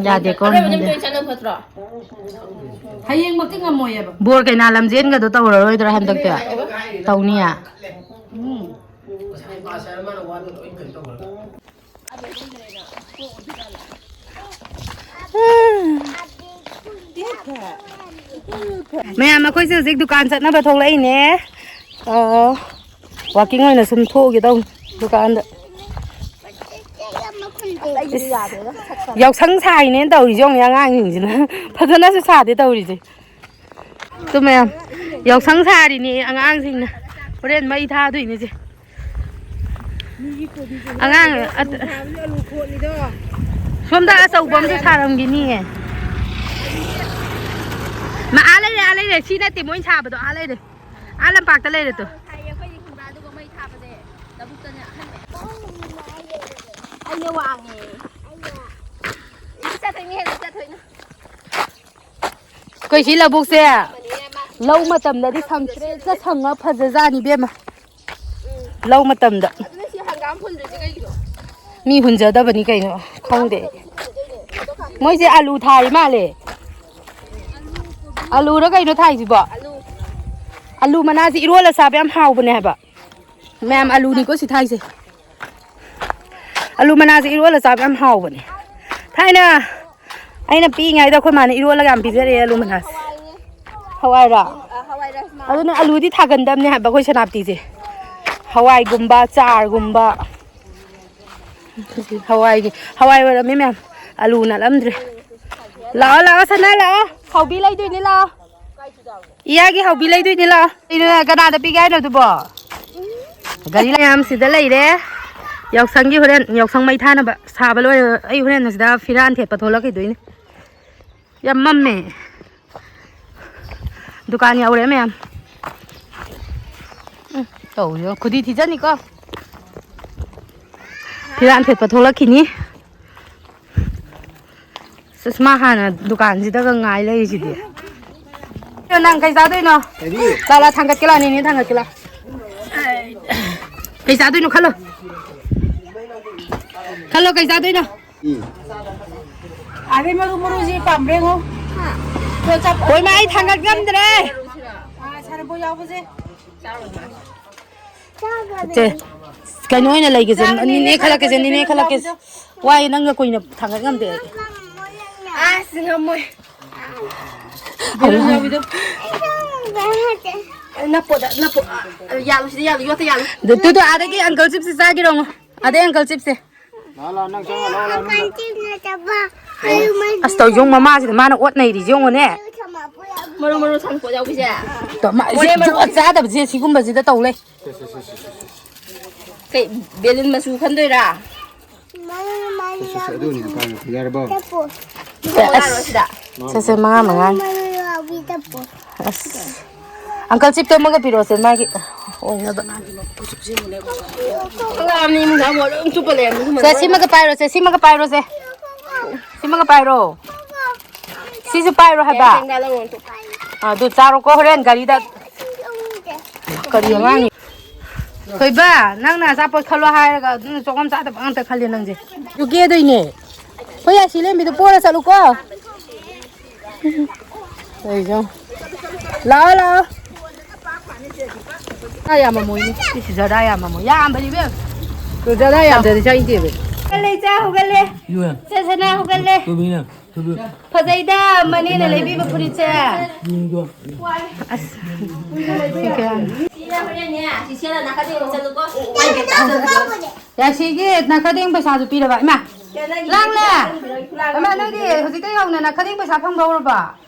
ꯌꯥꯗꯦꯀꯣ, ꯑꯔꯣꯏꯕꯗ ꯅꯪꯗꯤ꯫ ꯂꯣꯏ ꯆꯠꯂꯝ ꯐꯠꯇ꯭ꯔꯣ? ꯍꯌꯦꯡꯃꯛꯇꯤ ꯉꯝꯃꯣꯏꯌꯦꯕ꯫ ꯕꯣꯔ ꯀꯩꯅꯥ ꯂꯝꯖꯦꯟꯒꯗꯣ ꯇꯧꯔꯔꯣꯏꯗ꯭ꯔꯥ ꯍꯟꯗꯛꯇꯤ? ꯇꯧꯅꯤꯌꯦ? ꯎꯝ꯫ ꯃꯌꯥꯝ, ꯑꯩꯈꯣꯏꯁꯦ ꯍꯧꯖꯤꯛ ꯗꯨꯀꯥꯟ ꯆꯠꯅꯕ ꯊꯣꯛꯂꯛꯏꯅꯦ꯫ ꯑ, walking ꯑꯣꯏꯅ ꯁꯨꯝ ꯊꯣꯛꯎꯒꯦ ꯇꯧꯅꯤ ꯗꯨꯀꯥꯟꯗ꯫ ꯏꯁ, ꯌꯥꯎꯁꯪ ꯁꯥꯏꯅꯦꯅ ꯇꯧꯔꯤꯁꯦ ꯌꯦꯡꯉꯨꯅꯦ ꯑꯉꯥꯡꯁꯤꯡꯁꯤꯅ꯫ ꯐꯖꯅꯁꯨ ꯁꯥꯗꯦ ꯇꯧꯔꯤꯁꯦ꯫ ꯇꯨ ꯃꯌꯥꯝ, ꯌꯥꯎꯁꯪ ꯁꯥꯔꯤꯅꯦ ꯑꯉꯥꯡꯁꯤꯡꯅ꯫ ꯍꯣꯔꯦꯟ ꯃꯩ ꯊꯥꯗꯣꯏꯅꯦ ꯁꯦ꯫ ꯑꯉꯥꯡ ꯑꯠ-, ꯁꯣꯝꯗ ꯑꯆꯧꯕ ꯑꯃꯁꯨ ꯁꯥꯔꯝꯒꯤꯅꯤꯌꯦ꯫ ꯃꯥ ꯑꯥ ꯂꯩꯔꯦ, ꯑꯥ ꯂꯩꯔꯦ꯫ ꯁꯤ ꯅꯠꯇꯦ ꯃꯣꯏꯅ ꯁꯥꯕꯗꯣ, ꯑꯥ ꯂꯩꯔꯦ꯫ ꯑꯥ ꯂꯝꯄꯥꯛꯇ ꯂꯩꯔꯦ ꯇꯨ꯫ ꯊꯥꯏꯌꯦ ꯑꯩꯈꯣꯏꯗꯤ ꯈꯪꯕ꯭ꯔꯥ? ꯑꯗꯨꯒ ꯃꯩ ꯊꯥꯕꯁꯦ ꯂꯧꯕꯨꯛꯇꯅꯦ ꯑꯍꯟ ꯃꯌꯥꯝ꯫ ꯑꯩꯅ ꯋꯥꯡꯉꯦ꯫ ꯏ ꯆꯠꯊꯣꯏꯅ ꯍꯦꯜꯂꯦ, ꯆꯠꯊꯣꯏꯅ꯫ ꯑꯩꯈꯣꯏ ꯁꯤ ꯂꯧꯕꯨꯛꯁꯦ ꯂꯧ ꯃꯇꯝꯗꯗꯤ ꯁꯪꯇ꯭ꯔꯤꯛꯀ ꯁꯪꯉ ꯐꯖꯖꯥꯠꯅꯤ ꯏꯕꯦꯝꯃ꯫ ꯂꯧ ꯃꯇꯝꯗ꯫ ꯑꯗꯨꯅ ꯁꯤ ꯍꯪꯒꯥꯝ ꯍꯨꯟꯗ꯭ꯔꯤꯁꯦ ꯀꯩꯒꯤꯅꯣ? ꯃꯤ ꯍꯨꯟꯖꯗꯕꯅꯤ ꯀꯩꯅꯣ, ꯈꯪꯗꯦ꯫ ꯃꯣꯏꯁꯦ ꯑꯂꯨ ꯊꯥꯔꯤ ꯃꯥꯜꯂꯦ꯫ ꯑꯂꯨꯔ ꯀꯩꯅꯣ ꯊꯥꯏꯁꯤꯕꯣ? ꯑꯂꯨ꯫ ꯑꯂꯨ ꯃꯅꯥꯁꯤ ꯏꯔꯣꯜꯂ ꯆꯥꯕ ꯌꯥꯝ ꯍꯥꯎꯕꯅꯦ ꯍꯥꯏꯕ꯫ ꯃꯌꯥꯝ, ꯑꯂꯨꯅꯤꯀꯣ ꯁꯤ ꯊꯥꯏꯁꯦ꯫ ꯑꯂꯨ ꯃꯅꯥꯁꯦ ꯏꯔꯣꯜꯂ ꯆꯥꯕ ꯌꯥꯝ ꯍꯥꯎꯕꯅꯦ꯫ ꯊꯥꯏꯅ ꯑꯩꯅ ꯄꯤꯛꯏꯉꯩꯗ ꯑꯩꯈꯣꯏ ꯃꯥꯅ ꯏꯔꯣꯜꯂꯒ ꯌꯥꯝ ꯄꯤꯖꯔꯛꯑꯦ ꯑꯂꯨ ꯃꯅꯥꯁꯦ꯫ ꯍꯋꯥꯏꯔꯣ? ꯑꯗꯨꯅ ꯑꯂꯨꯗꯤ ꯊꯥꯒꯟꯗꯕꯅꯦ ꯍꯥꯏꯕ ꯑꯩꯈꯣꯏ ꯁꯅꯥꯞꯇꯤꯁꯦ꯫ ꯍꯋꯥꯏꯒꯨꯝꯕ, ꯆꯥꯔꯒꯨꯝꯕ꯫ ꯍꯋꯥꯏꯒꯤ, ꯍꯋꯥꯏ ꯑꯣꯏꯔꯝꯃꯤ ꯃꯌꯥꯝ꯫ ꯑꯂꯨ ꯅꯠꯂꯝꯗ꯭ꯔꯦ꯫ ꯂꯥꯛꯑꯣ, ꯂꯥꯛꯑꯣ, ꯁꯅꯥ ꯂꯥꯛꯑꯣ꯫ ꯍꯥꯎꯕꯤ ꯂꯩꯗꯣꯏꯅꯤ, ꯂꯥꯛꯑꯣ꯫ ꯏꯌꯥꯒꯤ ꯍꯥꯎꯕꯤ ꯂꯩꯗꯣꯏꯅꯤ, ꯂꯥꯛꯑꯣ꯫ ꯀꯩꯅꯣ, ꯀꯅꯥꯗ ꯄꯤꯒꯦ ꯍꯥꯏꯅꯣ ꯑꯗꯨꯕꯣ? ꯒꯥꯔꯤ ꯃꯌꯥꯝ ꯁꯤꯗ ꯂꯩꯔꯦ꯫ ꯌꯥꯎꯁꯪꯒꯤ ꯍꯣꯔꯦꯟ ꯌꯥꯎꯁꯪ ꯃꯩ ꯊꯥꯅꯕ ꯁꯥꯕ ꯂꯣꯏꯔꯦ꯫ ꯑꯩ ꯍꯣꯔꯦꯟ ꯑꯁꯤꯗ ꯐꯤꯔꯥꯟ ꯊꯦꯠꯄ ꯊꯣꯛꯂꯛꯈꯤꯗꯣꯏꯅꯦ꯫ ꯌꯥꯝ ꯃꯝꯃꯦ꯫ ꯗꯨꯀꯥꯟ ꯌꯧꯔꯦ ꯃꯌꯥꯝ꯫ ꯎꯝ, ꯇꯧꯔꯤꯕ ꯈꯨꯗꯤ ꯊꯤꯖꯅꯤꯀꯣ꯫ ꯐꯤꯔꯥꯟ ꯊꯦꯠꯄ ꯊꯣꯛꯂꯛꯈꯤꯅꯤ꯫ ꯁꯨꯁꯃꯥ ꯍꯥꯟꯅ ꯗꯨꯀꯥꯟꯁꯤꯗꯒ ꯉꯥꯏ ꯂꯩꯔꯤꯁꯤꯗꯤ꯫ ꯅꯪ ꯀꯩ ꯆꯥꯗꯣꯏꯅꯣ? ꯀꯔꯤ? ꯂꯥ, ꯂꯥ, ꯊꯥꯡꯒꯠꯀꯦ ꯂꯥ, ꯅꯦꯅꯦ ꯊꯥꯡꯒꯠꯀꯦ ꯂꯥ꯫ ꯀꯩ ꯆꯥꯗꯣꯏꯅꯣ ꯈꯜꯂꯣ꯫ ꯈꯜꯂꯣ, ꯀꯩ ꯆꯥꯗꯣꯏꯅꯣ? ꯎꯝ꯫ ꯑꯗꯩ ꯃꯔꯨ, ꯃꯔꯨꯁꯤ ꯄꯥꯝꯕ꯭ꯔꯥ ꯌꯦꯡꯉꯣ꯫ ꯍꯣꯏ, ꯃꯥ, ꯑꯩ ꯊꯥꯡꯒꯠ ꯉꯝꯗ꯭ꯔꯦ꯫ ꯑꯥ, ꯁꯥꯅꯕꯣ ꯌꯥꯎꯕꯁꯦ꯫ ꯆꯦ, ꯀꯩꯅꯣ ꯑꯣꯏꯅ ꯂꯩꯒꯦꯁꯦ, ꯅꯤꯅꯦ ꯈꯜꯂꯛꯀꯦꯁꯦ, ꯅꯤꯅꯦ ꯈꯜꯂꯛꯀꯦꯁꯦ꯫ ꯋꯥꯏ, ꯅꯪꯒ ꯀꯨꯏꯅ ꯊꯥꯡꯒꯠ ꯉꯝꯗꯦ ꯑꯩ꯫ ꯑꯁ, ꯉꯝꯃꯣꯏ꯫ ꯕꯦꯂꯨꯟ ꯌꯥꯎꯕꯤꯗꯣ꯫ ꯅꯞꯄꯣꯗ, ꯅꯞꯄꯣ꯫ ꯑ, ꯌꯥꯜꯂꯨ, ꯁꯤꯗ ꯌꯥꯜꯂꯨ, ꯌꯣꯠꯇ ꯌꯥꯜꯂꯨ꯫ ꯑꯗꯨ, ꯇꯨ, ꯇꯨ, ꯑꯥꯗꯒꯤ ꯑꯪꯀꯜ ꯆꯤꯞꯁꯤ ꯆꯥꯒꯤꯔꯣ? ꯑꯗꯩ ꯑꯪꯀꯜ ꯆꯤꯞꯁꯦ꯫ ꯂꯥꯛꯑꯣ, ꯂꯥꯛꯑꯣ, ꯅꯪ ꯆꯪꯉꯣ, ꯂꯥꯛꯑꯣ, ꯂꯥꯛꯑꯣ, ꯅꯪ꯫ ꯑꯁ, ꯇꯧ, ꯌꯦꯡꯉꯨ, ꯃꯃꯥꯁꯤꯗ ꯃꯥꯅ ꯑꯣꯠ ꯅꯩꯔꯤꯁꯦ ꯌꯦꯡꯉꯨꯅꯦ꯫ ꯃꯔꯨ ꯃꯔꯨ ꯁꯪꯄꯣꯠ ꯌꯥꯎꯕꯤꯁꯦ꯫ ꯇꯣ, ꯃꯥ, ꯃꯣꯔꯦ ꯃꯔꯨ ꯖꯨꯒꯣꯠ ꯆꯥꯗꯕꯁꯦ ꯁꯤꯒꯨꯝꯕꯁꯤꯗ ꯇꯧ ꯂꯩ꯫ ꯁꯦ, ꯁꯦ, ꯁꯦ, ꯁꯦ, ꯁꯦ, ꯁꯦ꯫ ꯀꯩ, ꯕꯦꯂꯨꯟ ꯃꯆꯨ ꯈꯟꯗꯣꯏꯔꯥ? ꯁꯦ, ꯁꯦ, ꯁꯦ, ꯑꯗꯨ ꯑꯅꯤꯗꯣ ꯄꯥꯏꯔꯣ꯫ ꯌꯥꯔꯕꯣ? ꯁꯦ, ꯃꯉꯥꯔꯣ ꯑꯁ꯫ ꯁꯤꯗ? ꯁꯦ, ꯁꯦ, ꯃꯉꯥ, ꯃꯉꯥ꯫ ꯑꯁ꯫ ꯑꯪꯀꯜ ꯆꯤꯞꯇꯣ ꯑꯃꯒ ꯄꯤꯔꯛꯑꯣꯁꯦ, ꯃꯥꯒꯤ ꯑꯣꯏꯅꯕ꯫ ꯑꯉꯥꯡ ꯑꯅꯤ ꯏꯃꯨꯡꯗ ꯑꯃꯨꯛ ꯑꯗꯨꯝ ꯆꯨꯞꯄ ꯂꯩꯔꯝꯃꯤ, ꯁꯨꯝ ꯁꯦ, ꯁꯤꯃꯒ ꯄꯥꯏꯔꯣꯁꯦ, ꯁꯤꯃꯒ ꯄꯥꯏꯔꯣꯁꯦ꯫ ꯁꯤꯃꯒ ꯄꯥꯏꯔꯣ꯫ ꯁꯤꯁꯨ ꯄꯥꯏꯔꯣ ꯍꯥꯏꯕ꯫ ꯀꯦꯟꯗꯥ ꯂꯪꯉꯣ ꯑꯝꯇ꯫ ꯑꯗꯨ ꯆꯥꯔꯣꯀꯣ, ꯍꯣꯔꯦꯟ ꯒꯥꯔꯤꯗ꯫ ꯀꯔꯤ ꯑꯉꯥꯡꯅꯤ? ꯊꯣꯏꯕ, ꯅꯪꯅ ꯑꯆꯥꯄꯣꯠ ꯈꯜꯂꯣ ꯍꯥꯏꯔꯒ ꯑꯗꯨꯅ ꯆꯣꯡꯉꯝ ꯆꯥꯗꯕ ꯉꯥꯛꯇ ꯈꯜꯂꯦ ꯅꯪꯁꯦ꯫ ꯑꯗꯨ ꯀꯦꯗꯣꯏꯅꯦ꯫ ꯍꯣꯏ, ꯌꯥꯏꯁꯤ ꯂꯦꯝꯕꯤꯗꯣ ꯄꯣꯔ ꯆꯠꯂꯨꯀꯣ꯫ ꯂꯩꯖꯧ꯫ ꯂꯥꯛꯑꯣ, ꯂꯥꯛꯑꯣ꯫ ꯖꯔꯗꯥ ꯌꯥꯝꯃꯝꯃꯣꯏꯅꯦ꯫ ꯏꯁ, ꯖꯔꯗꯥ ꯌꯥꯝꯃꯝꯃꯣꯏ꯫ ꯌꯥꯝꯕꯅꯤ ꯏꯕꯦꯝ꯫ ꯖꯔꯗꯥ ꯌꯥꯝꯗ꯭ꯔꯗꯤ ꯆꯥꯅꯤꯡꯗꯦꯕ꯫ ꯍꯧꯒꯠꯂꯦ, ꯏꯆꯥ ꯍꯧꯒꯠꯂꯦ꯫ ꯏꯆꯦ ꯁꯅꯥ ꯍꯧꯒꯠꯂꯦ꯫ ꯐꯖꯩꯗ, ꯃꯅꯦꯅ ꯂꯩꯕꯤꯕ ꯐꯨꯔꯤꯠꯁꯦ꯫ ꯑꯁ꯫ ꯁꯤ ꯀꯌꯥꯅꯣ? ꯌꯥꯏꯁꯤꯒꯤ ꯅꯥꯈꯗꯦꯡ ꯄꯩꯁꯥꯁꯨ ꯄꯤꯔꯕ? ꯏꯃꯥ, ꯂꯥꯡꯂꯦ꯫ ꯏꯃꯥ, ꯅꯣꯏꯗꯤ ꯍꯧꯖꯤꯛꯇ ꯌꯧꯅ ꯅꯥꯈꯗꯦꯡ ꯄꯩꯁꯥ ꯐꯪꯕ ꯍꯧꯔꯕꯣ?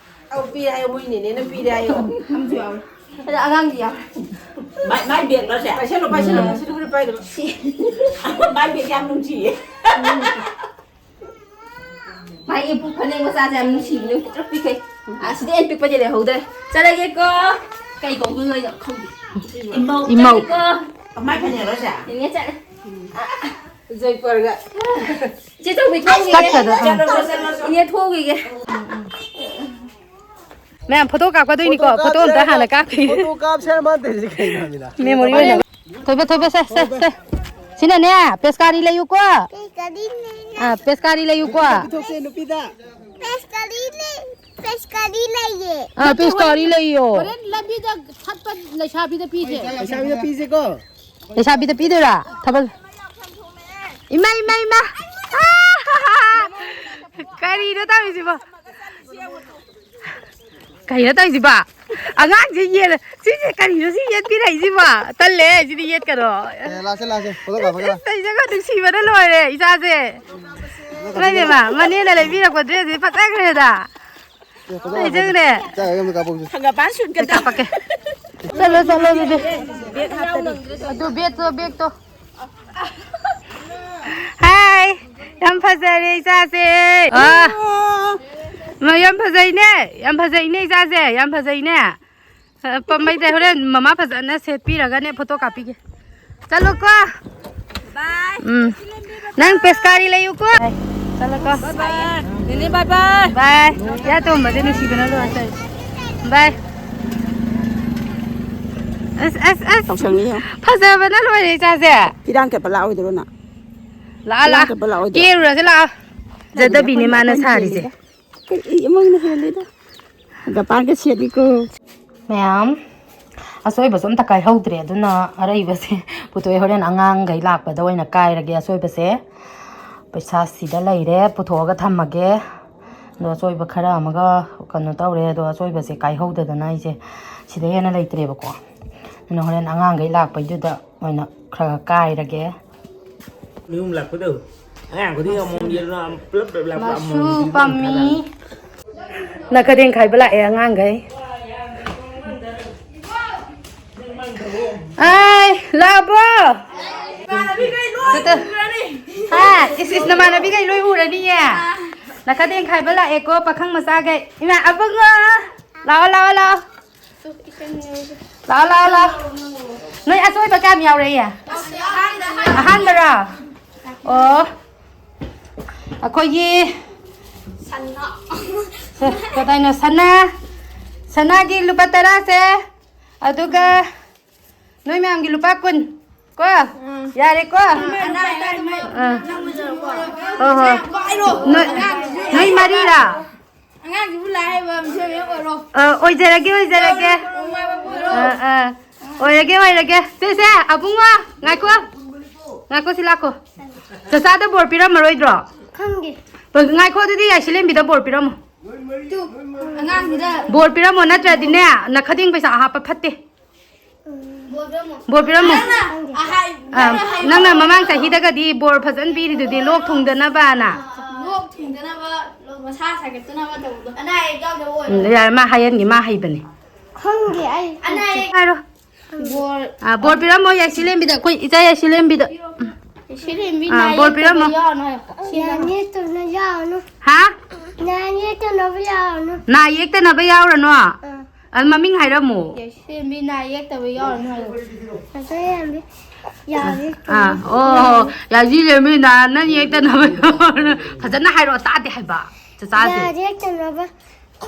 ꯑꯧ, ꯄꯤꯔꯦ ꯍꯥꯏꯌꯣ, ꯃꯣꯏ ꯅꯦꯅꯦꯅ ꯄꯤꯔꯦ ꯍꯥꯏꯌꯣ꯫ ꯑꯃꯁꯨ ꯌꯥꯎꯔꯦ꯫ ꯑꯗ ꯑꯉꯥꯡꯗꯤ ꯌꯥꯎꯔꯦ꯫ ꯃꯥꯏ ꯃꯥꯏ ꯕꯦꯒꯂꯣ ꯁꯦ? ꯄꯥꯏꯁꯜꯂꯣ, ꯄꯥꯏꯁꯜꯂꯣ, ꯎꯝ꯫ ꯄꯥꯏꯁꯜꯂꯣ, ꯄꯥꯏꯗꯕ꯫ ꯃꯥꯏ ꯕꯦꯒ ꯌꯥꯝ ꯅꯨꯡꯁꯤꯌꯦ꯫ ꯃꯥꯒꯤ ꯏꯄꯨ ꯐꯅꯦꯛ ꯃꯆꯥꯁꯦ ꯌꯥꯝ ꯅꯨꯡꯁꯤꯕꯅꯦ, ꯄꯤꯛꯇ꯭ꯔꯨ ꯄꯤꯛꯈꯩ꯫ ꯑꯁꯤꯗꯤ ꯑꯩꯅ ꯄꯤꯛꯄꯗꯤ ꯂꯩꯍꯧꯗ꯭ꯔꯦ꯫ ꯆꯠꯂꯒꯦꯀꯣ꯫ ꯀꯩ ꯀꯧꯗꯣꯏꯅꯣ ꯑꯩꯅ ꯈꯪꯗꯦ꯫ ꯏꯃꯧ꯫ ꯏꯃꯧ꯫ ꯆꯠꯂꯒꯦꯀꯣ꯫ ꯃꯥꯏ ꯐꯅꯦꯛꯂꯣ ꯁꯦ? ꯅꯦꯅꯦ ꯆꯠꯂꯦ꯫ ꯖꯩꯄꯨꯔꯒ꯫ ꯆꯦ ꯆꯧꯕꯤ ꯊꯣꯛꯈꯤꯒꯦ꯫ ꯆꯠꯀꯗ-, ꯑꯥ꯫ ꯆꯠꯂꯣ, ꯆꯠꯂꯣ, ꯆꯠꯂꯣ꯫ ꯏꯅꯦ ꯊꯣꯛꯈꯤꯒꯦ꯫ ꯃꯌꯥꯝ ꯐꯣꯇꯣ ꯀꯥꯞꯀꯗꯣꯏꯅꯤꯀꯣ, ꯐꯣꯇꯣ ꯐꯣꯇꯣ ꯑꯝꯇ ꯀꯥꯞꯁꯦ ꯍꯥꯟꯅ ꯍꯥꯏꯔ-, ꯀꯥꯞꯈꯤꯒꯦ꯫ ꯐꯣꯇꯣ ꯀꯥꯞꯁꯦ ꯍꯥꯏꯔ ꯃꯥꯅ ꯇꯧꯔꯤꯁꯦ ꯀꯩꯅꯣ ꯍꯥꯏꯕꯅꯤꯗ? ꯃꯦꯃꯣꯔꯤ ꯑꯣꯏꯅꯕ꯫ ꯊꯣꯏꯕ, ꯊꯣꯏꯕ, ꯁꯦ, ꯁꯦ, ꯁꯦ꯫ ꯁꯤꯅꯅꯦ, ꯄꯦꯁꯀꯥꯔꯤ ꯂꯩꯌꯨꯀꯣ꯫ ꯄꯦꯁꯀꯥꯔꯤ ꯂꯩ-, ꯑꯥ, ꯄꯦꯁꯀꯥꯔꯤ ꯂꯩꯌꯨꯀꯣ꯫ ꯄꯤꯊꯣꯛꯁꯦ ꯅꯨꯄꯤꯗ꯫ ꯄꯦꯁꯀꯥꯔꯤ ꯂꯩ-, ꯄꯦꯁꯀꯥꯔꯤ ꯂꯩꯌꯦ꯫ ꯑꯥ, ꯄꯦꯁꯀꯥꯔꯤ ꯂꯩꯌꯣ꯫ ꯍꯣꯔꯦꯟ ꯂꯝꯕꯤꯗ ꯊꯠꯄ ꯂꯩꯁꯥꯕꯤꯗ ꯄꯤꯁꯦ꯫ ꯂꯩꯁꯥꯕꯤꯗ ꯄꯤꯁꯦꯀꯣ꯫ ꯂꯩꯁꯥꯕꯤꯗ ꯄꯤꯗꯣꯏꯔꯥ? ꯊꯥꯕꯜ-, ꯏꯃꯥ, ꯏꯃꯥ, ꯏꯃꯥ꯫ ꯀꯔꯤꯅꯣ ꯇꯧꯔꯤꯁꯤꯕꯣ? ꯀꯩꯅꯣ ꯇꯧꯔꯤꯁꯤꯕꯣ? ꯑꯉꯥꯡꯁꯦ ꯌꯦꯜꯂ-, ꯁꯤꯁꯦ ꯀꯔꯤꯅꯣ ꯁꯤ ꯌꯦꯠꯄꯤꯔꯛꯏꯁꯤꯕꯣ? ꯇꯜꯂꯦ, ꯁꯤꯗꯤ ꯌꯦꯠꯀꯅꯣ꯫ ꯑꯦ, ꯂꯥꯛꯁꯦ, ꯂꯥꯛꯁꯦ꯫ ꯐꯣꯇꯣ ꯀꯥꯞꯄ ꯈꯔ꯫ ꯂꯩꯖꯒ ꯅꯨꯡꯁꯤꯕꯅ ꯂꯣꯏꯔꯦ ꯏꯆꯥꯁꯦ꯫ ꯏꯃꯥ, ꯏꯃꯥ, ꯃꯅꯦꯅ ꯂꯩꯕꯤꯔꯛꯄ ꯗ꯭ꯔꯦꯁꯁꯦ ꯐꯖꯈ꯭ꯔꯦꯗ꯫ ꯑꯦ, ꯐꯣꯇꯣ ꯀꯥꯞꯄꯣ꯫ ꯂꯩꯖꯈ꯭ꯔꯦ꯫ ꯆꯥꯛ ꯑꯃ ꯀꯥꯞꯄꯣꯛꯁꯦ꯫ ꯍꯪꯒꯄꯥꯟ ꯁꯨꯠꯀ ꯀꯥꯞꯄꯛꯀꯦ꯫ ꯆꯠꯂꯣ, ꯆꯠꯂꯣ ꯑꯗꯨꯗꯤ꯫ ꯕꯦꯠ ꯍꯥꯞꯇꯔꯤ꯫ ꯑꯗꯨ ꯕꯦꯠꯇꯣ, ꯕꯦꯒꯇꯣ꯫ ꯍꯥꯏ! ꯌꯥꯝ ꯐꯖꯔꯦ ꯏꯆꯥꯁꯦ꯫ ꯑꯥ꯫ ꯑꯣ꯫ ꯃꯥ, ꯌꯥꯝ ꯐꯖꯩꯅꯦ꯫ ꯌꯥꯝ ꯐꯖꯩꯅꯦ ꯏꯆꯥꯁꯦ꯫ ꯌꯥꯝ ꯐꯖꯩꯅꯦ꯫ ꯑ, ꯄꯝꯕꯩꯗ ꯍꯣꯔꯦꯟ ꯃꯃꯥ ꯐꯖꯅ ꯁꯦꯠꯄꯤꯔꯒꯅꯦ ꯐꯣꯇꯣ ꯀꯥꯞꯄꯤꯒꯦ꯫ ꯆꯠꯂꯣꯀꯣ꯫ ꯕꯥꯏ꯫ ꯎꯝ꯫ ꯅꯪ ꯄꯦꯁꯀꯥꯔꯤ ꯂꯩꯌꯨꯀꯣ꯫ ꯆꯠꯂꯣꯀꯣ꯫ ꯕꯥꯏ ꯕꯥꯏ꯫ ꯅꯦꯅꯦ ꯕꯥꯏ ꯕꯥꯏ꯫ ꯕꯥꯏ꯫ ꯌꯥ ꯇꯣꯝꯕꯁꯦ ꯅꯨꯡꯁꯤꯕꯅ ꯂꯣꯏꯔꯦ ꯇꯧꯔꯤꯁꯦ꯫ ꯕꯥꯏ꯫ ꯑꯁ, ꯑꯁ, ꯑꯁ꯫ ꯇꯧꯁꯟꯒꯦ ꯌꯦꯡꯉꯣ꯫ ꯐꯖꯕꯅ ꯂꯣꯏꯔꯦ ꯏꯆꯥꯁꯦ꯫ ꯐꯤꯔꯥꯟ ꯀꯠꯄ ꯂꯥꯛꯑꯣꯏꯗ꯭ꯔꯣ ꯅꯪ? ꯂꯥꯛꯑꯣ, ꯐꯤꯔꯥꯟ ꯂꯥꯛꯑꯣ꯫ ꯀꯠꯄ ꯂꯥꯛꯑꯣꯏꯗ꯭ꯔꯣ? ꯀꯦꯔꯨꯔꯁꯦ ꯂꯥꯛꯑꯣ꯫ ꯖꯗꯕꯤꯅꯦ ꯃꯥꯅ ꯁꯥꯔꯤꯁꯦ꯫ ꯑꯩꯈꯣꯏꯅ ꯍꯦꯜꯂꯦꯗ꯫ ꯀꯩ, ꯑꯩ ꯑꯃꯒꯤꯅ ꯍꯦꯜꯂꯦꯗ꯫ ꯍꯪꯒꯄꯥꯟꯒ ꯁꯦꯠꯂꯤꯀꯣ꯫ ꯃꯌꯥꯝ, ꯑꯁꯣꯏꯕꯁꯨ ꯑꯝꯇ ꯀꯥꯏꯍꯧꯗ꯭ꯔꯦ, ꯑꯗꯨꯅ ꯑꯔꯩꯕꯁꯦ ꯄꯨꯊꯣꯛꯑꯦ꯫ ꯍꯣꯔꯦꯟ ꯑꯉꯥꯡꯈꯩ ꯂꯥꯛꯄꯗ ꯑꯣꯏꯅ ꯀꯥꯏꯔꯒꯦ ꯑꯁꯣꯏꯕꯁꯦ꯫ ꯄꯩꯁꯥ ꯁꯤꯗ ꯂꯩꯔꯦ, ꯄꯨꯊꯣꯛꯑꯒ ꯊꯝꯃꯒꯦ꯫ ꯑꯗꯣ ꯑꯆꯣꯏꯕ ꯈꯔ ꯑꯃꯒ ꯀꯩꯅꯣ ꯇꯧꯔꯦ, ꯑꯗꯣ ꯑꯆꯣꯏꯕꯁꯦ ꯀꯥꯏꯍꯧꯗꯗꯅ ꯑꯩꯁꯦ ꯁꯤꯗ ꯍꯦꯟꯅ ꯂꯩꯇ꯭ꯔꯦꯕꯀꯣ꯫ ꯑꯗꯨꯅ ꯍꯣꯔꯦꯟ ꯑꯉꯥꯡꯈꯩ ꯂꯥꯛꯄꯩꯗꯨꯗ ꯑꯣꯏꯅ ꯈꯔ ꯈꯔ ꯀꯥꯏꯔꯒꯦ꯫ ꯌꯨꯝ ꯂꯥꯛꯄꯗꯣ ꯑꯉꯥꯡ ꯈꯨꯗꯤꯡꯒꯤ ꯑꯃꯃꯝ ꯌꯦꯜꯂꯣ, ꯄꯨꯂꯞ ꯄꯨꯂꯞ ꯂꯥꯛꯄ ꯃꯁꯨ ꯑꯃꯃꯝ ꯄꯥꯝꯃꯤ꯫ ꯊꯥꯗꯥ꯫ ꯅꯥꯀꯗꯦꯡ ꯈꯥꯏꯕ ꯂꯥꯛꯑꯦ ꯑꯉꯥꯡꯈꯩ꯫ ꯑꯥꯏ, ꯂꯥꯛꯑꯕꯣ? ꯏꯃꯥꯟꯅꯕꯤꯈꯩ ꯂꯣꯏ ꯇꯨ, ꯇꯨ꯫ ꯎꯔꯅꯤ꯫ ꯍꯥ, ꯏꯁ, ꯏꯁ, ꯅꯃꯥꯟꯅꯕꯤꯈꯩ ꯂꯣꯏ ꯎꯔꯅꯤꯌꯦ꯫ ꯑꯥ꯫ ꯅꯈꯗꯦꯡ ꯈꯥꯏꯕ ꯂꯥꯛꯑꯦꯀꯣ, ꯄꯥꯈꯪ ꯃꯆꯥꯈꯩ꯫ ꯏꯃꯥ, ꯑꯕꯨꯡꯉꯣ! ꯂꯥꯛꯑꯣ, ꯂꯥꯛꯑꯣ, ꯂꯥꯛꯑꯣ꯫ ꯂꯥꯛꯑꯣ, ꯂꯥꯛꯑꯣ, ꯂꯥꯛꯑꯣ꯫ ꯅꯣꯏ ꯑꯁꯣꯏꯕ ꯀꯌꯥꯝ ꯌꯥꯎꯔꯛꯏ? ꯑꯍꯥꯟꯕ꯫ ꯑꯍꯥꯟꯕꯔꯣ? ꯑꯣ꯫ ꯑꯩꯈꯣꯏꯒꯤ ꯁꯅꯥ꯫ ꯁꯦ, ꯀꯗꯥꯏꯅꯣ? ꯁꯅꯥ, ꯁꯅꯥꯒꯤ ꯂꯨꯄꯥ ꯇꯔꯥꯁꯦ, ꯑꯗꯨꯒ ꯅꯣꯏ ꯃꯌꯥꯝꯒꯤ ꯂꯨꯄꯥ ꯀꯨꯟ ꯀꯣ? ꯎꯝ꯫ ꯌꯥꯔꯦꯀꯣ? ꯑꯅꯥ ꯑꯌꯦꯛ ꯑꯗꯨꯝ ꯑꯥ꯫ ꯅꯪ ꯎꯖꯔꯣꯀꯣ꯫ ꯍꯣꯏ, ꯍꯣꯏ꯫ ꯄꯥꯏꯔꯣ꯫ ꯅꯣꯏ, ꯑꯉꯥꯡꯁꯤꯕꯨ ꯅꯣꯏ ꯃꯔꯤꯔꯥ? ꯑꯉꯥꯡꯁꯤꯕꯨ ꯂꯥꯏ ꯍꯩꯕ ꯃꯤꯁꯛ ꯑꯃ ꯑꯣꯏꯔꯣ꯫ ꯑ, ꯑꯣꯏꯖꯔꯒꯦ, ꯑꯣꯏꯖꯔꯒꯦ꯫ ꯑ, ꯑ꯫ ꯑꯣꯏꯔꯒꯦ, ꯑꯣꯏꯔꯒꯦ꯫ ꯁꯦ, ꯁꯦ, ꯑꯕꯨꯡꯉꯣ, ꯉꯥꯏꯈꯣ꯫ ꯉꯥꯏꯈꯣ, ꯁꯤ ꯂꯥꯛꯈꯣ꯫ ꯆꯆꯥꯗ ꯕꯣꯔ ꯄꯤꯔꯝꯃꯔꯣꯏꯗ꯭ꯔꯣ? ꯈꯪꯗꯦ꯫ ꯉꯥꯏꯈꯣ, ꯑꯗꯨꯗꯤ ꯌꯥꯏꯁꯤꯂꯦꯝꯕꯤꯗ ꯕꯣꯔ ꯄꯤꯔꯝꯃꯣ꯫ ꯇꯨ, ꯑꯉꯥꯡꯁꯤꯗ꯫ ꯕꯣꯔ ꯄꯤꯔꯝꯃꯣ, ꯅꯠꯇ꯭ꯔꯗꯤꯅꯦ, ꯅꯈꯗꯦꯡ ꯄꯩꯁꯥ ꯍꯥꯞꯄ ꯐꯠꯇꯦ꯫ ꯕꯣꯔ ꯄꯤꯔꯝꯃꯣ꯫ ꯕꯣꯔ ꯄꯤꯔꯝꯃꯣ꯫ ꯅꯪꯅ ꯑꯍꯥꯏ-, ꯑꯥ, ꯅꯪꯅ ꯍꯥꯏꯕ ꯅꯪꯅ ꯃꯃꯥꯡ ꯆꯍꯤꯗꯒꯗꯤ ꯕꯣꯔ ꯐꯖꯅ ꯄꯤꯔꯤꯗꯨꯗꯤ, ꯂꯣꯛ ꯊꯨꯡꯗꯅꯕꯅ꯫ ꯂꯣꯛ ꯊꯨꯡꯗꯅꯕ, ꯃꯁꯥ ꯁꯥꯒꯠꯇꯅꯕ ꯇꯧꯕꯗꯣ꯫ ꯑꯅꯥ ꯑꯌꯦꯛ ꯌꯥꯎꯗꯕ ꯑꯣꯏꯔꯣ꯫ ꯎꯝ, ꯌꯥꯔꯦ, ꯃꯥ ꯍꯥꯏꯍꯟꯒꯦ, ꯃꯥ ꯍꯩꯕꯅꯦ꯫ ꯈꯪꯗꯦ ꯑꯩ꯫ ꯑꯅꯥ ꯑꯌꯦꯛ ꯍꯥꯏꯔꯣ꯫ ꯕꯣꯔ꯫ ꯑꯥ, ꯕꯣꯔ ꯄꯤꯔꯝꯃꯣ, ꯌꯥꯏꯁꯤꯂꯦꯝꯕꯤꯗ, ꯑꯩꯈꯣꯏ ꯏꯆꯥ ꯌꯥꯏꯁꯤꯂꯦꯝꯕꯤꯗ꯫ ꯌꯥꯏꯁꯤꯂꯦꯝꯕꯤ ꯑꯥ, ꯅꯥ ꯕꯣꯔ ꯌꯦꯛꯇꯕ ꯄꯤꯔꯝꯃꯣ꯫ ꯌꯥꯎꯔꯅꯨ ꯍꯥꯏꯌꯣ꯫ ꯁꯤ ꯅꯥ ꯌꯦꯛꯇꯅ ꯌꯥꯎꯔꯅꯨ꯫ ꯍꯥ? ꯅꯥ ꯌꯦꯛꯇꯅꯕ ꯌꯥꯎꯔꯅꯨ꯫ ꯅꯥ ꯌꯦꯛꯇꯅꯕ ꯌꯥꯎꯔꯅꯨ? ꯑꯥ꯫ ꯑꯗꯨ ꯃꯃꯤꯡ ꯍꯥꯏꯔꯝꯃꯣ꯫ ꯌꯥꯏꯁꯤꯂꯦꯝꯕꯤ ꯅꯥ ꯌꯦꯛꯇꯕ ꯌꯥꯎꯔꯅꯨ ꯍꯥꯏꯌꯣ꯫ ꯌꯥꯏꯁꯤꯂꯦꯝꯕꯤ ꯌꯥ ꯌꯦꯛꯇꯅꯕ꯫ ꯑꯥ, ꯑꯣ, ꯌꯥꯏꯁꯤꯂꯦꯝꯕꯤ ꯅꯥ ꯅꯪ ꯌꯦꯛꯇꯅꯕ ꯌꯥꯎꯔꯅꯨ꯫ ꯐꯖꯅ ꯍꯥꯏꯔꯛꯑꯣ, ꯇꯥꯗꯦ ꯍꯥꯏꯕ꯫ ꯆꯆꯥꯁꯦ꯫ ꯌꯥ ꯌꯦꯛꯇꯅꯕ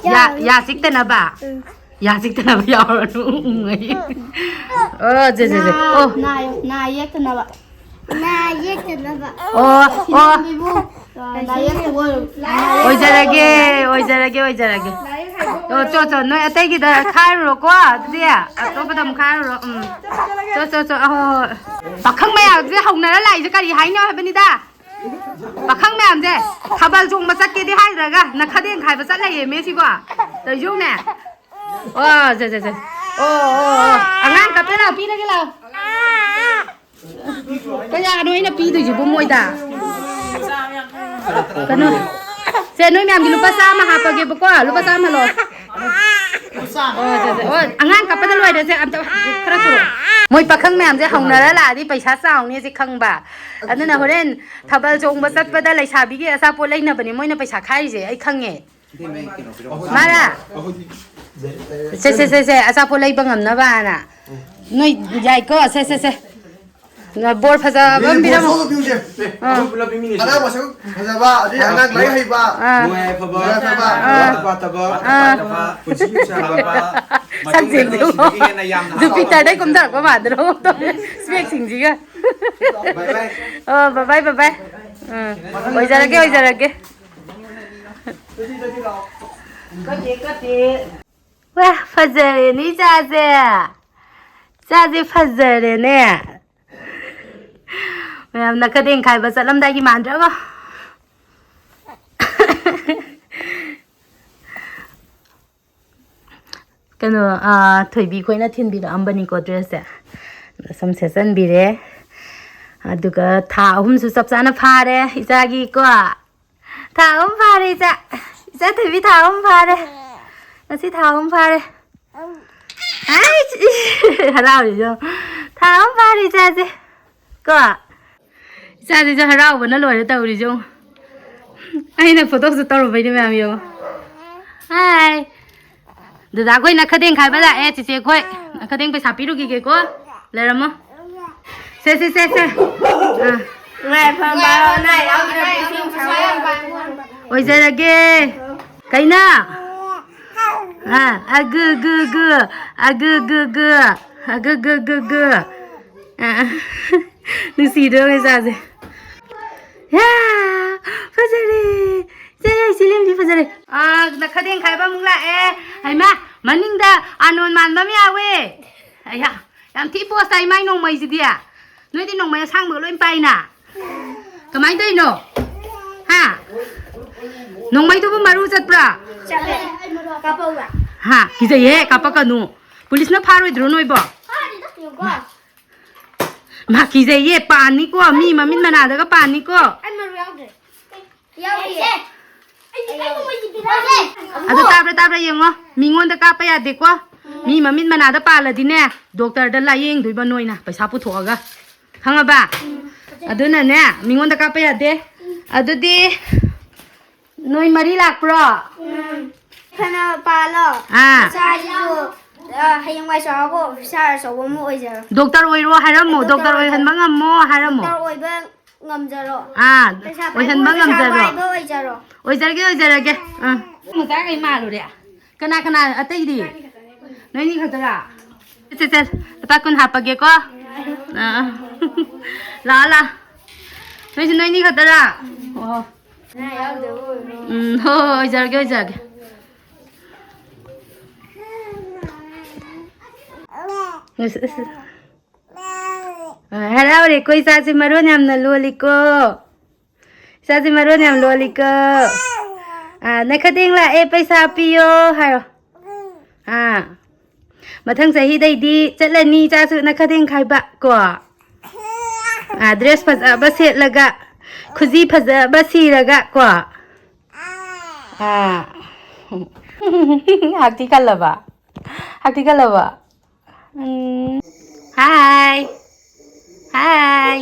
ꯌꯥ, ꯌꯥꯔꯅꯨ꯫ ꯌꯥ ꯆꯤꯛꯇꯅꯕ? ꯎꯝ꯫ ꯌꯥ ꯆꯤꯛꯇꯅꯕ ꯌꯥꯎꯔꯅꯨ, ꯎꯝ, ꯑꯩ꯫ ꯑꯣ, ꯖꯦ, ꯖꯦ, ꯖꯦ꯫ ꯅꯥ, ꯑꯣ꯫ ꯅꯥ, ꯅꯥ ꯌꯦꯛꯇꯅꯕ꯫ ꯅꯥ ꯌꯦꯛꯇꯅꯕ꯫ ꯑꯣ, ꯑꯣ꯫ ꯌꯥꯏꯁꯤꯂꯦꯝꯕꯤꯕꯨ, ꯑ, ꯅꯥ ꯌꯦꯛꯇꯕ ꯑꯣꯏꯔꯣ-, ꯅꯥ ꯌꯦꯛꯇꯕ ꯑꯣꯏꯖꯔꯒꯦ, ꯑꯣꯏꯔꯣ-, ꯑꯣꯏꯖꯔꯒꯦ, ꯑꯣꯏꯖꯔꯒꯦ꯫ ꯑꯣ, ꯆꯣ, ꯆꯣ, ꯅꯣꯏ ꯑꯇꯩꯒꯤꯗ ꯈꯥꯏꯔꯨꯔꯣꯀꯣ, ꯑꯗꯨꯗꯤ ꯑꯇꯣꯞꯄꯗ ꯑꯃꯨꯛ ꯈꯥꯏꯔꯨꯔꯣ, ꯎꯝ꯫ ꯆꯣ, ꯆꯣ, ꯆꯣ, ꯑꯍꯣ, ꯍꯣ, ꯍꯣꯏ꯫ ꯄꯥꯈꯪ ꯃꯌꯥꯝꯁꯦ ꯍꯧꯅꯔ ꯂꯥꯛꯏꯁꯦ ꯀꯔꯤ ꯍꯥꯏꯅꯣ ꯍꯥꯏꯕꯅꯤꯗ? ꯄꯥꯈꯪ ꯃꯌꯥꯝꯁꯦ ꯊꯥꯕꯜ ꯆꯣꯡꯕ ꯆꯠꯀꯦꯗꯤ ꯍꯥꯏꯗ꯭ꯔꯒ ꯅꯈꯗꯦꯡ ꯈꯥꯏꯕ ꯆꯠ ꯂꯩꯌꯦꯃꯦ ꯁꯤꯕꯣ꯫ ꯇꯧꯖꯧꯅꯦ꯫ ꯑꯣ, ꯖꯦ, ꯖꯦ, ꯖꯦ꯫ ꯑꯣ, ꯑꯣ, ꯑꯣ꯫ ꯑꯉꯥꯡ ꯀꯞꯄꯦ ꯂꯥꯎ, ꯄꯤꯔꯒꯦ ꯂꯥꯎ꯫ ꯀꯌꯥꯅꯣ ꯑꯩꯅ ꯄꯤꯗꯣꯏꯁꯤꯕꯨ ꯃꯣꯏꯗ? ꯀꯩꯅꯣ, ꯁꯦ, ꯅꯣꯏ ꯃꯌꯥꯝꯒꯤ ꯂꯨꯄꯥ ꯆꯥꯝꯃ ꯍꯥꯞꯄꯒꯦꯕꯀꯣ, ꯂꯨꯄꯥ ꯆꯥꯝꯃ ꯂꯣ꯫ ꯑꯣ, ꯖꯦ, ꯖꯦ꯫ ꯑꯣ, ꯑꯉꯥꯡ ꯀꯞꯄꯗ ꯂꯣꯏꯔꯦꯁꯦ, ꯑꯝꯇ ꯈꯔ ꯊꯨꯔꯣ꯫ ꯃꯣꯏ ꯄꯥꯈꯪ ꯃꯌꯥꯝꯁꯦ ꯍꯧꯅꯔ ꯂꯥꯛꯑꯗꯤ ꯄꯩꯁꯥ ꯆꯥꯎꯅꯤ ꯁꯤ ꯈꯪꯕ꯫ ꯑꯗꯨꯅ ꯍꯣꯔꯦꯟ ꯊꯥꯕꯜ ꯆꯣꯡꯕ ꯆꯠꯄꯗ ꯂꯩꯁꯥꯕꯤꯒꯤ ꯑꯆꯥꯄꯣꯠ ꯂꯩꯅꯕꯅꯦ ꯃꯣꯏꯅ ꯄꯩꯁꯥ ꯈꯥꯏꯔꯤꯁꯦ, ꯑꯩ ꯈꯪꯉꯦ꯫ ꯃꯥꯔꯥ? ꯁꯦ, ꯁꯦ, ꯁꯦ, ꯁꯦ, ꯑꯆꯥꯄꯣꯠ ꯂꯩꯕ ꯉꯝꯅꯕꯅ꯫ ꯅꯣꯏ ꯌꯥꯏꯀꯣ? ꯁꯦ, ꯁꯦ, ꯁꯦ꯫ ꯕꯣꯔ ꯐꯖꯕ ꯑꯃ ꯄꯤꯔꯝꯃꯣ꯫ ꯑꯥ꯫ ꯑꯉꯥꯡ ꯃꯁꯛ ꯐꯖꯕ, ꯑꯗꯩ ꯑꯉꯥꯡ ꯂꯥꯏꯔꯤꯛ ꯍꯩꯕ, ꯑꯥ꯫ ꯅꯨꯡꯉꯥꯏ ꯑꯐꯕ, ꯅꯨꯡꯉꯥꯏ ꯑꯐꯕ, ꯑꯥ꯫ ꯄꯥꯠꯇꯕ, ꯑꯥ꯫ ꯄꯥꯠꯇꯕ, ꯄꯨꯟꯁꯤ ꯅꯨꯡꯁꯥꯡꯕ, ꯁꯛꯁꯤꯡꯗꯨ ꯃꯇꯨꯡ ꯃꯅꯥꯎꯁꯤꯡꯗꯒꯤ ꯍꯦꯟꯅ ꯌꯥꯝꯅ ꯍꯔꯥꯎꯕ꯫ ꯖꯨꯄꯤꯇꯔꯗꯩ ꯀꯨꯝꯊꯔꯛꯄ ꯃꯥꯟꯗ꯭ꯔꯣ? ꯏꯁꯄꯦꯛꯁꯤꯡꯁꯤꯒ꯫ ꯕꯥꯏ ꯕꯥꯏ꯫ ꯑꯣ, ꯕꯥꯏ ꯕꯥꯏ, ꯕꯥꯏ ꯕꯥꯏ꯫ ꯎꯝ꯫ ꯑꯣꯏꯖꯔꯒꯦ, ꯑꯣꯏꯖꯔꯒꯦ꯫ ꯋꯥ, ꯐꯖꯔꯦꯅꯦ ꯏꯆꯥꯁꯦ꯫ ꯏꯆꯥꯁꯦ ꯐꯖꯔꯦꯅꯦ꯫ ꯃꯌꯥꯝ ꯅꯈꯗꯦꯡ ꯈꯥꯏꯕ ꯆꯠꯂꯝꯗꯥꯏꯒꯤ ꯃꯥꯟꯗ꯭ꯔꯕꯣ? ꯀꯩꯅꯣ, ꯑꯥ, ꯊꯣꯏꯕꯤ ꯈꯣꯏꯅ ꯊꯤꯟꯕꯤꯔꯛꯑꯝꯕꯅꯤꯀꯣ ꯗ꯭ꯔꯦꯁꯁꯦ꯫ ꯁꯨꯝ ꯁꯦꯠꯆꯟꯕꯤꯔꯦ꯫ ꯑꯗꯨꯒ ꯊꯥ ꯑꯍꯨꯝꯁꯨ ꯆꯞ ꯆꯥꯅ ꯐꯥꯔꯦ ꯏꯆꯥꯒꯤꯀꯣ꯫ ꯊꯥ ꯑꯍꯨꯝ ꯐꯥꯔꯦ ꯏꯆꯥ꯫ ꯏꯆꯥ ꯊꯣꯏꯕꯤ ꯊꯥ ꯑꯍꯨꯝ ꯐꯥꯔꯦ꯫ ꯉꯁꯤ ꯊꯥ ꯑꯍꯨꯝ ꯐꯥꯔꯦ꯫ ꯑꯩ ꯍꯔꯥꯎꯔꯤꯗꯣ꯫ ꯊꯥ ꯑꯍꯨꯝ ꯐꯥꯔꯦ ꯏꯆꯥꯁꯦ꯫ ꯀꯣ? ꯏꯆꯥꯁꯤꯁꯨ ꯍꯔꯥꯎꯕꯅ ꯂꯣꯏꯔꯦ ꯇꯧꯔꯤꯁꯦ ꯌꯦꯡꯉꯣ꯫ ꯑꯩꯅ ꯐꯣꯇꯣꯁꯨ ꯇꯧꯔꯨꯕꯩꯅꯦ ꯃꯌꯥꯝ ꯌꯦꯡꯉꯣ꯫ ꯍꯥꯏ꯫ ꯗꯗꯥꯈꯣꯏ ꯅꯈꯗꯦꯡ ꯈꯥꯏꯕ ꯂꯥꯛꯑꯦ, ꯆꯦꯆꯦꯈꯣꯏ꯫ ꯅꯈꯗꯦꯡ ꯄꯩꯁꯥ ꯄꯤꯔꯨꯈꯤꯒꯦꯀꯣ꯫ ꯂꯩꯔꯝꯃꯣ꯫ ꯁꯦ, ꯁꯦ, ꯁꯦ, ꯁꯦ꯫ ꯑꯥ꯫ ꯅꯨꯡꯉꯥꯏ ꯌꯥꯏꯐꯕ ꯕꯥꯔꯣ ꯑꯅꯥ ꯌꯥꯎꯗꯅ ꯄꯨꯟꯁꯤ ꯅꯨꯡꯁꯥꯡꯕ ꯑꯣꯏꯖꯔꯒꯦ꯫ ꯀꯩꯅꯣ? ꯑꯥ, ꯑꯒꯨ, ꯒꯨ, ꯒꯨ꯫ ꯑꯒꯨ, ꯒꯨ, ꯒꯨ꯫ ꯑꯒꯨ, ꯒꯨ, ꯒꯨ, ꯒꯨ꯫ ꯑꯥ, ꯅꯨꯡꯁꯤꯗ꯭ꯔꯣ ꯏꯆꯥꯁꯦ? ꯌꯥ, ꯐꯖꯔꯦ꯫ ꯏꯆꯦ, ꯏꯆꯦ ꯂꯦꯝꯗꯤ ꯐꯖꯔꯦ꯫ ꯑꯥ, ꯅꯈꯗꯦꯡ ꯈꯥꯏꯕ ꯑꯃꯨꯛ ꯂꯥꯛꯑꯦ꯫ ꯍꯩꯃꯥ, ꯃꯅꯤꯡꯗ ꯑꯥꯅꯣꯟ ꯃꯥꯟꯕ ꯑꯃ ꯌꯥꯎꯋꯦ꯫ ꯑꯌꯥ, ꯌꯥꯝ ꯊꯤ ꯄꯣꯁ ꯇꯥꯏ ꯃꯥꯏ ꯅꯣꯡꯃꯩꯁꯤꯗꯤ꯫ ꯅꯣꯏꯗꯤ ꯅꯣꯡꯃꯩ ꯑꯁꯥꯡꯕꯒ ꯂꯣꯏ ꯄꯥꯏꯅ꯫ ꯀꯃꯥꯏꯅ ꯇꯧꯔꯤꯅꯣ? ꯍꯥ? ꯅꯣꯡꯃꯩꯗꯨꯕꯨ ꯃꯔꯨ ꯆꯠꯄ꯭ꯔꯥ? ꯆꯠꯂꯦ꯫ ꯀꯥꯞꯄꯛꯎꯔꯥ? ꯍꯥ? ꯀꯤꯖꯩꯍꯦ, ꯀꯥꯞꯄꯛꯀꯅꯨ꯫ ꯄꯨꯂꯤꯁꯅ ꯐꯥꯔꯣꯏꯗ꯭ꯔꯣ ꯅꯣꯏꯕꯣ? ꯐꯥꯅꯤꯗ, ꯌꯦꯡꯉꯨꯀꯣ꯫ ꯃꯥ ꯀꯤꯖꯩꯌꯦ, ꯄꯥꯟꯅꯤꯀꯣ, ꯃꯤ ꯃꯃꯤꯠ ꯃꯅꯥꯗꯒ ꯄꯥꯟꯅꯤꯀꯣ꯫ ꯑꯩ ꯃꯔꯨ ꯌꯥꯎꯗ꯭ꯔꯦ꯫ ꯌꯥꯎꯗꯤꯌꯦ꯫ ꯑꯩ, ꯑꯩ ꯅꯣꯡꯃꯩꯁꯤ ꯄꯤꯔꯛꯑꯣ꯫ ꯑꯗꯨ ꯇꯥꯕ꯭ꯔꯥ, ꯇꯥꯕ꯭ꯔꯥ ꯌꯦꯡꯉꯣ, ꯃꯤꯉꯣꯟꯗ ꯀꯥꯞꯄ ꯌꯥꯗꯦꯀꯣ꯫ ꯃꯤ ꯃꯃꯤꯠ ꯃꯅꯥꯗ ꯄꯥꯜꯂꯗꯤꯅꯦ, ꯗꯣꯛꯇꯔꯗ ꯂꯥꯏꯌꯦꯡꯗꯣꯏꯕ ꯅꯣꯏꯅ ꯄꯩꯁꯥ ꯄꯨꯊꯣꯛꯑꯒ, ꯈꯪꯉꯕ? ꯑꯗꯨꯅꯅꯦ, ꯃꯤꯉꯣꯟꯗ ꯀꯥꯞꯄ ꯌꯥꯗꯦ꯫ ꯑꯗꯨꯗꯤ ꯅꯣꯏ ꯃꯔꯤ ꯂꯥꯛꯄ꯭ꯔꯣ? ꯎꯝ꯫ ꯐꯅ ꯄꯥꯜꯂꯣ꯫ ꯑꯥ꯫ ꯏꯆꯥꯁꯤꯁꯨ, ꯑ, ꯍꯌꯦꯡꯋꯥꯏ ꯆꯥꯎꯔꯒ ꯑꯣꯐꯤꯁꯥꯔ ꯑꯆꯧꯕ ꯑꯃ ꯑꯣꯏꯖꯔꯣ꯫ ꯗꯣꯛꯇꯔ ꯑꯣꯏꯔꯣ ꯍꯥꯏꯔꯝꯃꯣ, ꯗꯣꯛꯇꯔ ꯑꯣꯏꯍꯟꯕ ꯉꯝꯃꯣ ꯍꯥꯏꯔꯝꯃꯣ꯫ ꯗꯣꯛꯇꯔ ꯑꯣꯏꯕ ꯉꯝꯖꯔꯣ꯫ ꯑꯥ, ꯄꯩꯁꯥ ꯄꯥꯏꯕ, ꯑꯣꯏꯍꯟꯕ ꯄꯩꯁꯥ ꯉꯝꯖꯔꯣ꯫ ꯄꯥꯏꯕ ꯑꯣꯏꯖꯔꯣ꯫ ꯑꯣꯏꯖꯔꯒꯦ, ꯑꯣꯏꯖꯔꯒꯦ꯫ ꯑꯥ, ꯃꯆꯥꯈꯩ ꯃꯥꯜꯂꯨꯔꯦ꯫ ꯀꯅꯥ ꯀꯅꯥ ꯑꯇꯩꯗꯤ? ꯅꯣꯏꯅꯤ ꯈꯛꯇꯔꯥ? ꯁꯦ, ꯁꯦ, ꯂꯨꯄꯥ ꯀꯨꯟ ꯍꯥꯞꯄꯒꯦꯀꯣ꯫ ꯑꯥ, ꯑꯥ꯫ ꯂꯥꯛꯑꯣ, ꯂꯥꯛꯑꯣ꯫ ꯅꯣꯏꯁꯨ ꯅꯣꯏꯅꯤ ꯈꯛꯇꯔꯥ? ꯑꯣ꯫ ꯉꯥ ꯌꯥꯎꯗꯕ ꯑꯣꯏꯔꯣ꯫ ꯎꯝ, ꯍꯣꯏ, ꯍꯣꯏ, ꯑꯣꯏꯖꯔꯒꯦ, ꯑꯣꯏꯖꯔꯒꯦ꯫ ꯑꯁ, ꯑꯁ꯫ ꯑ, ꯍꯔꯥꯎꯔꯦꯀꯣ, ꯏꯆꯥꯁꯦ ꯃꯔꯣꯟ ꯌꯥꯝꯅ ꯂꯣꯜꯂꯤꯀꯣ꯫ ꯏꯆꯥꯁꯦ ꯃꯔꯣꯟ ꯌꯥꯝ ꯂꯣꯜꯂꯤꯀꯣ꯫ ꯑ, ꯅꯈꯗꯦꯡ ꯂꯥꯛꯑꯦ, ꯄꯩꯁꯥ ꯄꯤꯌꯣ ꯍꯥꯏꯌꯣ꯫ ꯑꯥ꯫ ꯃꯊꯪ ꯆꯍꯤꯗꯩꯗꯤ ꯆꯠꯂꯅꯤ ꯏꯆꯥꯁꯨ ꯅꯈꯗꯦꯡ ꯈꯥꯏꯕ ꯀꯣ꯫ ꯑꯥ, ꯗ꯭ꯔꯦꯁ ꯐꯖꯕ ꯁꯦꯠꯂꯒ, ꯈꯨꯖꯤ ꯐꯖꯕ ꯁꯤꯔꯒ ꯀꯣ꯫ ꯑꯥ꯫ ꯍꯥꯛꯇꯤ ꯈꯜꯂꯕ? ꯍꯥꯛꯇꯤ ꯈꯜꯂꯕ? ꯎꯝ꯫ ꯍꯥꯏ꯫ ꯍꯥꯏ꯫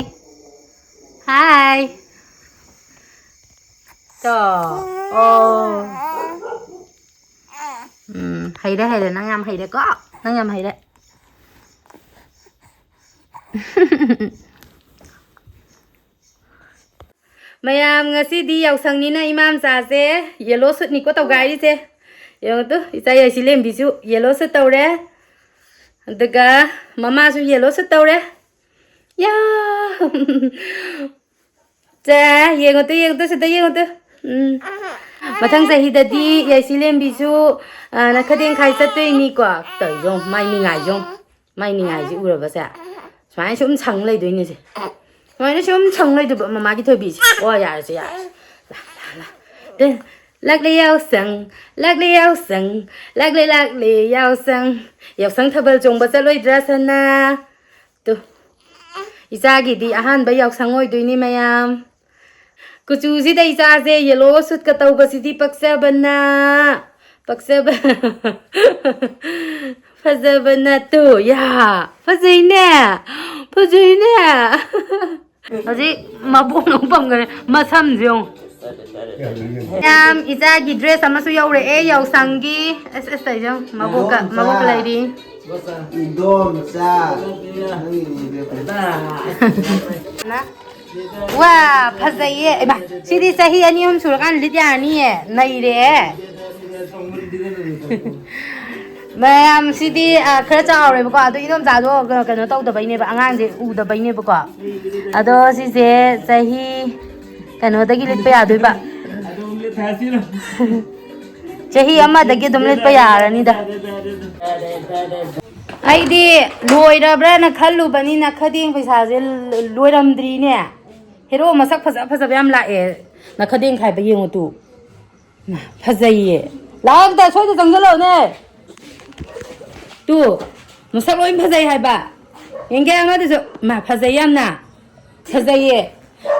ꯍꯥꯏ꯫ ꯇꯣ꯫ ꯑꯣ꯫ ꯎꯝ, ꯍꯩꯔꯦ, ꯍꯩꯔꯦ꯫ ꯅꯪ ꯌꯥꯝ ꯍꯩꯔꯦꯀꯣ꯫ ꯅꯪ ꯌꯥꯝ ꯍꯩꯔꯦ꯫ ꯃꯌꯥꯝ, ꯉꯁꯤꯗꯤ ꯌꯥꯎꯁꯪꯅꯤꯅ ꯏꯃꯥ ꯃꯆꯥꯁꯦ ꯌꯦꯂꯣ ꯁꯨꯠꯅꯤꯀꯣ ꯇꯧꯒꯥꯏꯔꯤꯁꯦ꯫ ꯌꯦꯡꯉꯨ ꯇꯨ, ꯏꯆꯥ ꯌꯥꯏꯁꯤꯂꯦꯝꯕꯤꯁꯨ ꯌꯦꯂꯣ ꯁꯨꯠ ꯇꯧꯔꯦ꯫ ꯑꯗꯨꯒ ꯃꯃꯥꯁꯨ ꯌꯦꯂꯣ ꯁꯨꯠ ꯇꯧꯔꯦ꯫ ꯌꯥ! ꯆꯦ, ꯌꯦꯡꯉꯨ ꯇꯨ, ꯌꯦꯡꯉꯨ ꯇꯨ, ꯁꯤꯗ ꯌꯦꯡꯉꯨ ꯇꯨ꯫ ꯎꯝ꯫ ꯃꯊꯪ ꯆꯍꯤꯗꯗꯤ ꯌꯥꯏꯁꯤꯂꯦꯝꯕꯤꯁꯨ, ꯑ, ꯅꯈꯗꯦꯡ ꯈꯥꯏ ꯆꯠꯇꯣꯏꯅꯤꯀꯣ꯫ ꯇꯧꯔꯤꯗꯣ ꯌꯦꯡꯉꯨ, ꯃꯥꯏ ꯅꯤꯡꯉꯥꯏꯁꯦ ꯌꯦꯡꯉꯨ꯫ ꯃꯥꯏ ꯅꯤꯡꯉꯥꯏꯁꯦ ꯎꯔꯕꯁꯦ? ꯁꯨꯃꯥꯏꯅ ꯁꯨꯝ ꯁꯪ ꯂꯩꯗꯣꯏꯅꯦꯁꯦ꯫ ꯁꯨꯃꯥꯏꯅ ꯁꯨꯝ ꯁꯪ ꯂꯩꯗꯣꯏꯕ ꯃꯃꯥꯒꯤ ꯊꯣꯏꯕꯤꯁꯦ꯫ ꯑꯣ, ꯌꯥꯔꯦꯁꯦ, ꯌꯥꯔꯦꯁꯦ꯫ ꯂꯥ, ꯂꯥ, ꯂꯥ꯫ ꯇꯦ, ꯂꯥꯛꯂꯦ ꯌꯥꯎꯁꯪ, ꯂꯥꯛꯂꯦ ꯌꯥꯎꯁꯪ, ꯂꯥꯛꯂꯦ, ꯂꯥꯛꯂꯦ ꯌꯥꯎꯁꯪ꯫ ꯌꯥꯎꯁꯪ ꯊꯥꯕꯜ ꯆꯣꯡꯕ ꯆꯠꯂꯣꯏꯗ꯭ꯔꯥ, ꯁꯅꯥ? ꯇꯨ, ꯏꯆꯥꯒꯤꯗꯤ ꯑꯍꯥꯟꯕ ꯌꯥꯎꯁꯪ ꯑꯣꯏꯗꯣꯏꯅꯤ, ꯃꯌꯥꯝ꯫ ꯀꯨꯆꯨꯁꯤꯗ ꯏꯆꯥꯁꯦ ꯌꯦꯂꯣ ꯁꯨꯠꯀ ꯇꯧꯕꯁꯤꯗꯤ ꯄꯛꯆꯕꯅ꯫ ꯄꯛꯆꯕ꯫ ꯐꯖꯕ ꯅꯠꯇꯨ꯫ ꯌꯥ꯫ ꯐꯖꯩꯅꯦ꯫ ꯐꯖꯩꯅꯦ꯫ ꯍꯧꯖꯤꯛ ꯃꯕꯣꯛꯅ ꯑꯃꯨꯛ ꯄꯝꯈꯔꯦ꯫ ꯃꯁꯝꯁꯦ ꯌꯦꯡꯉꯨ꯫ ꯌꯥꯝ ꯏꯆꯥꯒꯤ dress ꯑꯃꯁꯨ ꯌꯧꯔꯛꯑꯦ, ꯌꯥꯎꯁꯪꯒꯤ꯫ ꯑꯁ, ꯑꯁ, ꯇꯧꯔꯤꯁꯦ ꯌꯦꯡꯉꯨ꯫ ꯃꯕꯣꯛꯀ, ꯃꯕꯣꯛꯀ ꯂꯩꯔꯤ꯫ ꯏꯗꯣꯝꯆꯥ꯫ ꯅꯪꯒꯤꯅꯦ꯫ ꯋꯥ, ꯐꯖꯩꯌꯦ꯫ ꯏꯃꯥ, ꯁꯤꯗꯤ ꯆꯍꯤ ꯑꯅꯤ ꯑꯍꯨꯝ ꯁꯨꯔꯀꯥꯟꯗ ꯂꯤꯠ ꯌꯥꯔꯅꯤꯌꯦ꯫ ꯅꯩꯔꯦ꯫ ꯃꯌꯥꯝ, ꯁꯤꯗꯤ, ꯑ, ꯈꯔ ꯆꯥꯎꯔꯦꯕꯀꯣ꯫ ꯑꯗꯣ ꯏꯗꯣꯝꯆꯥꯗꯣ ꯀ-, ꯀꯩꯅꯣ ꯇꯧꯗꯕꯩꯅꯦꯕ, ꯑꯉꯥꯡꯁꯦ ꯎꯗꯕꯩꯅꯦꯕꯀꯣ꯫ ꯑꯗꯣ ꯁꯤꯁꯦ ꯆꯍꯤ ꯀꯩꯅꯣꯗꯒꯤ ꯂꯤꯠꯄ ꯌꯥꯗꯣꯏꯕ꯫ ꯆꯍꯤ ꯑꯃꯗꯒꯤ ꯑꯗꯨꯝ ꯂꯤꯠꯄ ꯌꯥꯔꯅꯤꯗ꯫ ꯑꯩꯗꯤ ꯂꯣꯏꯔꯕ꯭ꯔꯥꯅ ꯈꯜꯂꯨꯕꯅꯤ, ꯅꯈꯗꯦꯡ ꯄꯩꯁꯥꯁꯦ ꯂ-, ꯂꯣꯏꯔꯝꯗ꯭ꯔꯤꯅꯦ꯫ ꯍꯦꯔꯣ ꯃꯁꯛ ꯐꯖ ꯐꯖꯕ ꯌꯥꯝ ꯂꯥꯛꯑꯦ꯫ ꯅꯈꯗꯦꯡ ꯈꯥꯏꯕ ꯌꯦꯡꯉꯨ ꯇꯨ꯫ ꯃꯥ, ꯐꯖꯩꯌꯦ꯫ ꯂꯥꯛꯑꯣ ꯑꯝꯇ, ꯁ꯭ꯋꯥꯏꯗ ꯆꯪꯁꯤꯜꯂꯛꯑꯣꯅꯦ꯫ ꯇꯨ, ꯃꯁꯛ ꯂꯣꯏ ꯐꯖꯩ ꯍꯥꯏꯕ꯫ ꯌꯦꯡꯒꯦ ꯑꯃꯗꯨꯁꯨ꯫ ꯃꯥ, ꯐꯖꯩ ꯌꯥꯝꯅ꯫ ꯐꯖꯩꯌꯦ꯫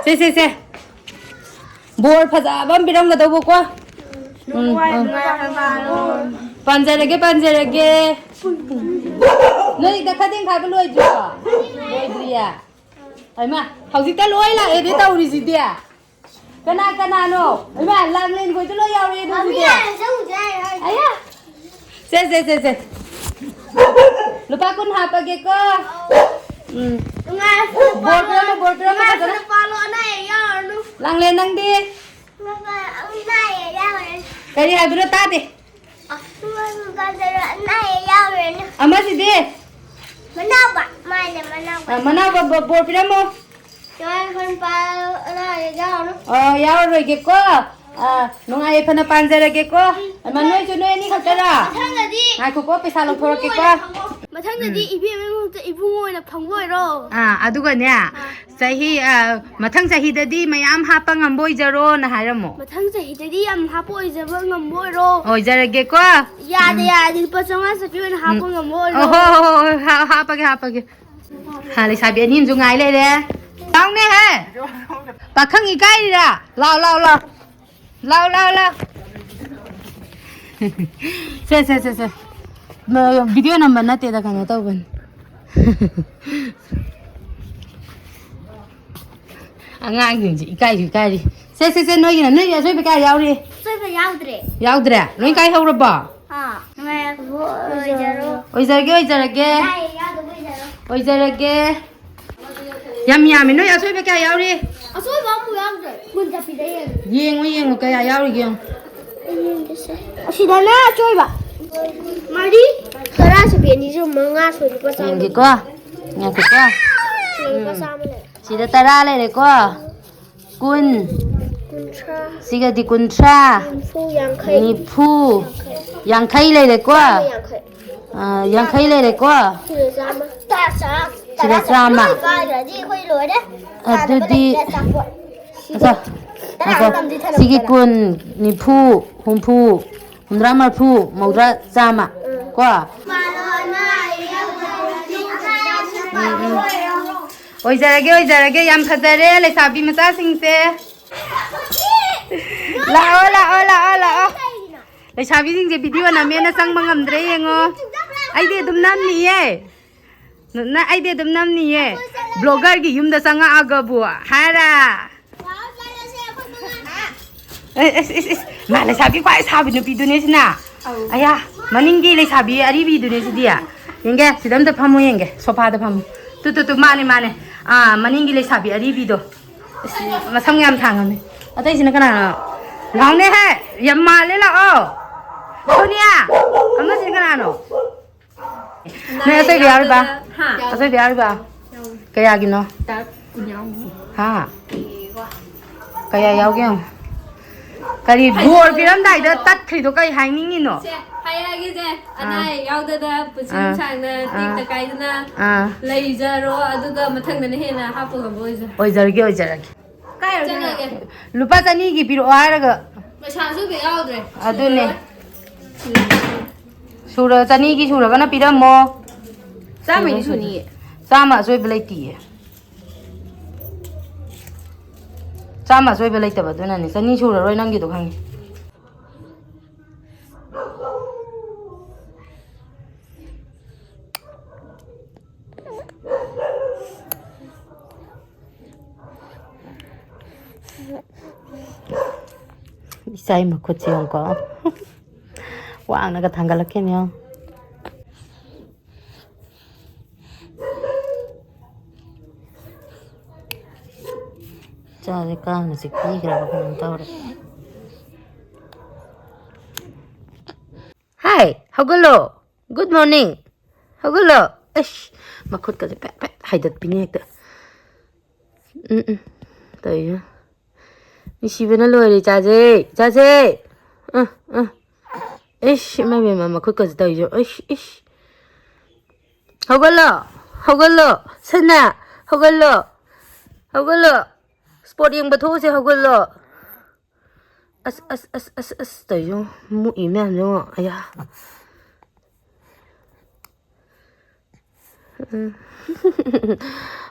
ꯁꯦ, ꯁꯦ, ꯁꯦ꯫ ꯕꯣꯔ ꯐꯖꯕ ꯑꯃ ꯄꯤꯔꯝꯒꯗꯧꯕꯀꯣ꯫ ꯎꯝ, ꯎꯝ꯫ ꯄꯥꯟꯖꯔꯒꯦ, ꯄꯥꯟꯖꯔꯒꯦ꯫ ꯅꯣꯏ ꯅꯈꯗꯦꯡ ꯈꯥꯏꯕ ꯂꯣꯏꯗ꯭ꯔꯤꯕꯣ? ꯂꯣꯏꯗ꯭ꯔꯤꯌꯦ꯫ ꯍꯩꯃꯥ, ꯍꯧꯖꯤꯛꯇ ꯂꯣꯏ ꯂꯥꯛꯑꯦꯗꯤ ꯇꯧꯔꯤꯁꯤꯗꯤ꯫ ꯀꯅꯥ ꯀꯅꯥꯅꯣ? ꯍꯩꯃꯥ, ꯂꯥꯡꯂꯦꯟ ꯈꯣꯏꯁꯨ ꯂꯣꯏ ꯌꯥꯎꯔꯛꯑꯦ ꯑꯗꯨ ꯃꯃꯤ ꯁꯤꯗꯤ꯫ ꯌꯥꯔꯦ, ꯆꯧꯁꯦ ꯍꯥꯏꯔꯦ, ꯍꯥꯏꯔꯦ꯫ ꯑꯌꯥ! ꯁꯦ, ꯁꯦ, ꯁꯦ, ꯁꯦ꯫ ꯂꯨꯄꯥ ꯀꯨꯟ ꯍꯥꯞꯄꯒꯦꯀꯣ꯫ ꯎꯝ꯫ ꯅꯨꯡꯉꯥꯏꯔꯁꯨ ꯕꯣꯔ ꯄꯤꯔꯝꯃꯣ, ꯕꯣꯔ ꯄꯤꯔꯝꯃꯣ, ꯅꯨꯡꯉꯥꯏꯔꯁꯨ ꯐꯖꯅ꯫ ꯄꯥꯜꯂꯣ, ꯑꯅꯥ ꯑꯌꯦꯛ ꯌꯥꯎꯔꯅꯨ꯫ ꯂꯥꯡꯂꯦꯟ ꯅꯪꯗꯤ? ꯅꯨꯡꯉꯥꯏ-, ꯑꯅꯥ ꯑꯌꯦꯛ ꯌꯥꯎꯔꯅꯨ꯫ ꯀꯔꯤ ꯍꯥꯏꯕꯅꯣ ꯇꯥꯗꯦ꯫ ꯑꯁ, ꯅꯨꯡꯉꯥꯏꯔꯁꯨ ꯄꯥꯜꯂꯣ, ꯑꯅꯥ ꯑꯌꯦꯛ ꯌꯥꯎꯔꯅꯨ꯫ ꯑꯃꯁꯤꯗꯤ? ꯃꯅꯥꯎꯕ, ꯃꯥꯅꯦ, ꯃꯅꯥꯎꯕ꯫ ꯑ, ꯃꯅꯥꯎꯕ ꯕꯣ-, ꯕꯣꯔ ꯄꯤꯔꯝꯃꯣ꯫ ꯌꯥꯎꯔꯣꯏ, ꯌꯥꯎꯔꯣꯏ꯫ ꯑ, ꯌꯥꯎꯔꯔꯣꯏꯒꯦꯀꯣ꯫ ꯑ, ꯅꯨꯡꯉꯥꯏ ꯌꯥꯏꯐꯅ ꯄꯥꯟꯖꯔꯒꯦꯀꯣ꯫ ꯑꯃ, ꯅꯣꯏꯁꯨ ꯅꯣꯏ ꯑꯅꯤ ꯈꯛꯇꯔꯣ? ꯃꯊꯪꯗꯗꯤ ꯉꯥꯏꯈꯣꯀꯣ, ꯄꯩꯁꯥ ꯂꯧꯊꯣꯔꯛꯀꯦꯀꯣ꯫ ꯃꯊꯪꯗꯗꯤ ꯎꯝ꯫ ꯏꯕꯦꯝꯃ ꯃꯍꯨꯠꯇ ꯏꯕꯨꯡꯉꯣ ꯑꯣꯏꯅ ꯐꯪꯕ ꯑꯣꯏꯔꯣ꯫ ꯑ, ꯑꯗꯨꯒꯅꯦ, ꯑ꯫ ꯆꯍꯤ, ꯑ, ꯃꯊꯪ ꯆꯍꯤꯗꯗꯤ ꯃꯌꯥꯝ ꯍꯥꯞꯄ ꯉꯝꯕ ꯑꯣꯏꯖꯔꯣꯅ ꯍꯥꯏꯔꯝꯃꯣ꯫ ꯃꯊꯪ ꯆꯍꯤꯗꯗꯤ ꯌꯥꯝ ꯍꯥꯞꯄ ꯑꯣꯏꯖꯕ ꯉꯝꯕ ꯑꯣꯏꯔꯣ꯫ ꯑꯣꯏꯖꯔꯒꯦꯀꯣ꯫ ꯌꯥꯗꯦ, ꯎꯝ꯫ ꯌꯥꯗꯦ, ꯂꯨꯄꯥ ꯆꯥꯝꯃꯉꯥ ꯆꯠꯄꯤ ꯑꯣꯏꯅ ꯍꯥꯞꯄ ꯎꯝ꯫ ꯉꯝꯕ ꯑꯣꯏꯔꯣ꯫ ꯑꯣ, ꯍꯣ, ꯍꯣ, ꯍꯣ, ꯍꯣ, ꯍꯥ-, ꯍꯥꯞꯄꯒꯦ, ꯍꯥꯞꯄꯒꯦ꯫ ꯍꯥ, ꯂꯩꯁꯥꯕꯤ ꯑꯅꯤ ꯑꯃꯁꯨ ꯉꯥꯏ ꯂꯩꯔꯦ꯫ ꯂꯥꯎꯅꯦꯍꯦ! ꯄꯥꯈꯪ ꯏꯀꯥꯏꯔꯤꯔꯥ? ꯂꯥꯎ, ꯂꯥꯎ, ꯂꯥꯎ꯫ ꯂꯥꯎ, ꯂꯥꯎ, ꯂꯥꯎ꯫ ꯁꯦ, ꯁꯦ, ꯁꯦ, ꯁꯦ꯫ ꯃ-, ꯚꯤꯗꯤꯑꯣ ꯅꯝꯕ ꯅꯠꯇꯦꯗ, ꯀꯩꯅꯣ ꯇꯧꯕꯅꯤ꯫ ꯑꯉꯥꯡꯁꯤꯡꯁꯦ ꯏꯀꯥꯏꯁꯨ ꯏꯀꯥꯏꯔꯤ꯫ ꯁꯦ, ꯁꯦ, ꯁꯦ, ꯅꯣꯏꯒꯤꯅ, ꯅꯣꯏꯒꯤ ꯑꯁꯣꯏꯕ ꯀꯌꯥ ꯌꯥꯎꯔꯤ? ꯑꯁꯣꯏꯕ ꯌꯥꯎꯗ꯭ꯔꯦ꯫ ꯌꯥꯎꯗ꯭ꯔꯦ? ꯂꯣꯏ ꯀꯥꯏꯍꯧꯔꯕꯣ? ꯑꯥ, ꯅꯨꯡꯉꯥꯏꯔꯛꯄ ꯑꯣꯏꯖꯔꯣ꯫ ꯑꯣꯏꯖꯔꯒꯦ, ꯑꯣꯏꯖꯔꯒꯦ꯫ ꯂꯥꯏ ꯌꯥꯎꯗꯕ ꯑꯣꯏꯖꯔꯣ꯫ ꯑꯣꯏꯖꯔꯒꯦ꯫ ꯌꯥꯝ ꯌꯥꯝꯃꯤ꯫ ꯅꯣꯏ ꯑꯁꯣꯏꯕ ꯀꯌꯥ ꯌꯥꯎꯔꯤ? ꯑꯁꯣꯏꯕ ꯑꯃꯐꯥꯎ ꯌꯥꯎꯗ꯭ꯔꯦ꯫ ꯃꯨꯟꯅ ꯆꯞꯄꯤꯗ ꯌꯦꯡꯉꯨ꯫ ꯌꯦꯡꯉꯨ, ꯌꯦꯡꯉꯨ, ꯀꯌꯥ ꯌꯥꯎꯔꯤꯒꯦ ꯌꯦꯡꯉꯨ꯫ ꯑꯩ ꯌꯦꯡꯒꯦꯁꯦ꯫ ꯑꯁꯤꯗꯅ ꯑꯆꯣꯏꯕ ꯃꯔꯤ, ꯇꯔꯥ ꯁꯨꯕꯤ ꯑꯅꯤꯁꯨ ꯃꯉꯥ ꯁꯨ ꯂꯨꯄꯥ ꯆꯥꯝꯃ꯫ ꯌꯦꯡꯒꯦꯀꯣ꯫ ꯉꯥꯏꯈꯣꯀꯣ꯫ ꯁꯤꯗ ꯂꯨꯄꯥ ꯎꯝ꯫ ꯆꯥꯝꯃ ꯂꯩꯔꯦ꯫ ꯁꯤꯗ ꯇꯔꯥ ꯂꯩꯔꯦꯀꯣ꯫ ꯀꯨꯟ꯫ ꯀꯨꯟꯊ꯭ꯔꯥ꯫ ꯁꯤꯒꯗꯤ ꯀꯨꯟꯊ꯭ꯔꯥ꯫ ꯅꯤꯐꯨ, ꯌꯥꯡꯈꯩ꯫ ꯅꯤꯐꯨ꯫ ꯌꯥꯡꯈꯩ꯫ ꯌꯥꯡꯈꯩ ꯂꯩꯔꯦꯀꯣ꯫ ꯆꯥꯝꯃ ꯌꯥꯡꯈꯩ꯫ ꯑ, ꯌꯥꯡꯈꯩ ꯂꯩꯔꯦꯀꯣ꯫ ꯁꯤꯗ ꯆꯥꯝꯃ꯫ ꯇꯔꯥ, ꯇꯔꯥ, ꯁꯤꯗ ꯇꯔꯥ ꯆꯥꯝꯃ꯫ ꯂꯣꯏ ꯀꯥꯏꯈ꯭ꯔꯗꯤ ꯑꯩꯈꯣꯏ ꯂꯣꯏꯔꯦ꯫ ꯆꯥꯅꯕ ꯑꯗꯨꯗꯤ ꯂꯩꯇ꯭ꯔꯦ ꯑꯆꯥꯄꯣꯠ꯫ ꯁꯤꯗ ꯑꯆꯥ-, ꯇꯔꯥ ꯉꯥꯏꯈꯣ꯫ ꯑꯃꯗꯤ ꯁꯤꯒꯤ ꯊꯅꯝꯗꯅ꯫ ꯀꯨꯟ, ꯅꯤꯐꯨ, ꯍꯨꯝꯐꯨ, ꯍꯨꯝꯗ꯭ꯔꯥ, ꯃꯔꯐꯨ, ꯃꯧꯗ꯭ꯔꯥ, ꯆꯥꯝꯃ꯫ ꯎꯝ꯫ ꯀꯣ? ꯎꯝ, ꯎꯝ꯫ ꯑꯣꯏꯖꯔꯒꯦ, ꯑꯣꯏꯖꯔꯒꯦ꯫ ꯌꯥꯝ ꯐꯖꯔꯦ, ꯂꯩꯁꯥꯕꯤ ꯃꯆꯥꯁꯤꯡꯁꯦ꯫ ꯂꯥꯛꯑꯣ, ꯂꯥꯛꯑꯣ, ꯂꯥꯛꯑꯣ, ꯂꯥꯛꯑꯣ꯫ ꯂꯩꯁꯥꯕꯤꯁꯤꯡꯁꯦ ꯚꯤꯗꯤꯑꯣ ꯅꯝꯃꯦꯅ ꯆꯪꯕ ꯉꯝꯗ꯭ꯔꯦ, ꯌꯦꯡꯉꯣ꯫ ꯑꯩꯗꯤ ꯑꯗꯨꯝ ꯅꯝꯃꯤꯌꯦ꯫ ꯅ-, ꯅ-, ꯑꯩꯗꯤ ꯑꯗꯨꯝ ꯅꯝꯅꯤꯌꯦ꯫ ꯕ꯭ꯂꯣꯒꯔꯒꯤ ꯌꯨꯝꯗ ꯆꯪꯉꯛꯑꯒꯕꯨ ꯍꯥꯏꯔ꯫ ꯑꯦ, ꯑꯦꯁ, ꯑꯦꯁ, ꯑꯦꯁ, ꯃꯥ ꯂꯩꯁꯥꯕꯤ ꯈ꯭ꯋꯥꯏ ꯁꯥꯕꯤ ꯅꯨꯄꯤꯗꯨꯅꯦ ꯁꯤꯅ꯫ ꯑꯧ꯫ ꯑꯌꯥ, ꯃꯅꯤꯡꯒꯤ ꯂꯩꯁꯥꯕꯤ ꯑꯔꯤꯕꯤꯗꯨꯅꯦ ꯁꯤꯗꯤ꯫ ꯌꯦꯡꯒꯦ, ꯁꯤꯗ ꯑꯝꯇ ꯐꯝꯃꯨ ꯌꯦꯡꯒꯦ, ꯁꯣꯐꯥꯗ ꯐꯝꯃꯨ꯫ ꯇꯨ, ꯇꯨ, ꯇꯨ, ꯃꯥꯅꯦ, ꯃꯥꯅꯦ꯫ ꯑꯥ, ꯃꯅꯤꯡꯒꯤ ꯂꯩꯁꯥꯕꯤ ꯑꯔꯤꯕꯤꯗꯣ꯫ ꯑꯁ, ꯃꯁꯝ ꯌꯥꯝ ꯁꯥꯡꯉꯝꯃꯦ꯫ ꯑꯇꯩꯁꯤꯅ ꯀꯅꯥꯅꯣ? ꯂꯥꯎꯅꯦꯍꯦ! ꯌꯥꯝ ꯃꯥꯜꯂꯦ, ꯂꯥꯛꯑꯣ꯫ ꯁꯣꯅꯤꯌꯥ! ꯑꯃꯁꯤꯅ ꯀꯅꯥꯅꯣ? ꯅꯣꯏ ꯑꯆꯣꯏꯕ ꯌꯥꯎꯔꯤꯕ? ꯍꯥ? ꯑꯆꯣꯏꯕ ꯌꯥꯎꯔꯤꯕ? ꯌꯥꯎꯏ꯫ ꯀꯌꯥꯒꯤꯅꯣ? ꯇꯔꯥ ꯀꯨꯟ ꯌꯥꯎꯅꯤ꯫ ꯍꯥ? ꯀꯌꯥ ꯌꯥꯎꯒꯦ ꯌꯦꯡꯉꯣ꯫ ꯀꯔꯤ ꯕꯣꯔ ꯄꯤꯔꯝꯗꯥꯏꯗ ꯇꯠꯈ꯭ꯔꯤꯗꯣ ꯀꯩ ꯍꯥꯏꯅꯤꯡꯉꯤꯅꯣ? ꯁꯦ, ꯍꯥꯏꯔꯛꯑꯒꯦꯁꯦ꯫ ꯑꯅꯥ ꯑꯥ꯫ ꯑꯌꯦꯛ ꯌꯥꯎꯗꯅ ꯄꯨꯟꯁꯤ ꯑꯥ꯫ ꯅꯨꯡꯁꯥꯡꯅ ꯑꯥ꯫ ꯇꯦꯛꯇ ꯀꯥꯏꯗꯅ ꯑꯥ꯫ ꯂꯩꯖꯔꯣ, ꯑꯗꯨꯒ ꯃꯊꯪꯗꯅ ꯍꯦꯟꯅ ꯍꯥꯞꯄ ꯉꯝꯕ ꯑꯣꯏꯖꯔꯣ꯫ ꯑꯣꯏꯖꯔꯒꯦ, ꯑꯣꯏꯖꯔꯒꯦ꯫ ꯀꯥꯏ ꯌꯧꯔꯒꯦ? ꯆꯪꯉꯒꯦ꯫ ꯂꯨꯄꯥ ꯆꯅꯤꯒꯤ ꯄꯤꯔꯛꯑꯣ ꯍꯥꯏꯔꯒ꯫ ꯄꯩꯁꯥꯁꯨ ꯑꯝꯇ ꯌꯥꯎꯗ꯭ꯔꯦ꯫ ꯑꯗꯨꯅꯦ꯫ ꯁꯨꯔꯔꯣꯏ꯫ ꯁꯨꯔ-, ꯆꯅꯤꯒꯤ ꯁꯨꯔꯒꯅ ꯄꯤꯔꯝꯃꯣ꯫ ꯆꯥꯝꯃꯩꯗꯤ ꯁꯨꯅꯤꯌꯦ꯫ ꯆꯥꯝꯃ ꯑꯆꯣꯏꯕ ꯂꯩꯇꯤꯌꯦ꯫ ꯆꯥꯝꯃ ꯑꯆꯣꯏꯕ ꯂꯩꯇꯕ ꯑꯗꯨꯅꯅꯦ꯫ ꯆꯅꯤ ꯁꯨꯔꯔꯣꯏ ꯅꯪꯒꯤꯗꯣ ꯈꯪꯉꯦ꯫ ꯏꯆꯥꯒꯤ ꯃꯈꯨꯠꯁꯦ ꯌꯦꯡꯉꯨꯀꯣ꯫ ꯋꯥꯡꯅꯒ ꯊꯥꯡꯒꯠꯂꯛꯀꯦꯅꯦ ꯌꯦꯡꯉꯨ꯫ ꯏꯆꯥꯁꯦ ꯀꯥꯡꯅ ꯆꯤꯛꯄꯤꯈ꯭ꯔꯕ ꯀꯩꯅꯣꯝ ꯇꯧꯔꯦ꯫ ꯍꯥꯏ, ꯍꯧꯒꯠꯂꯣ꯫ Good morning. ꯍꯧꯒꯠꯂꯣ꯫ ꯑꯩꯁ, ꯃꯈꯨꯠꯀꯁꯦ ꯄꯦꯠ ꯄꯦꯠ ꯍꯥꯏꯗꯠꯄꯤꯅꯤ ꯍꯦꯛꯇ꯫ ꯎꯝ, ꯎꯝ꯫ ꯇꯧꯔꯤꯁꯦ꯫ ꯅꯨꯡꯁꯤꯕꯅ ꯂꯣꯏꯔꯦ, ꯏꯆꯥꯁꯦ꯫ ꯏꯆꯥꯁꯦ꯫ ꯑ, ꯑ꯫ ꯏꯁ, ꯏꯃꯥ ꯏꯕꯦꯝꯃ, ꯃꯈꯨꯠꯀꯁꯦ ꯇꯧꯔꯤꯁꯦ꯫ ꯏꯁ, ꯏꯁ꯫ ꯍꯧꯒꯠꯂꯣ꯫ ꯍꯧꯒꯠꯂꯣ꯫ ꯁꯅꯥ꯫ ꯍꯧꯒꯠꯂꯣ꯫ ꯍꯧꯒꯠꯂꯣ꯫ Sport ꯌꯦꯡꯕ ꯊꯣꯛꯎꯁꯦ, ꯍꯧꯒꯠꯂꯣ꯫ ꯑꯁ, ꯑꯁ, ꯑꯁ, ꯑꯁ, ꯑꯁ ꯇꯧꯔꯤꯁꯦ ꯌꯦꯡꯉꯣ꯫ ꯃꯨꯛꯏ ꯃꯌꯥꯝꯁꯦ ꯌꯦꯡꯉꯣ꯫ ꯑꯌꯥ꯫ ꯎꯝ꯫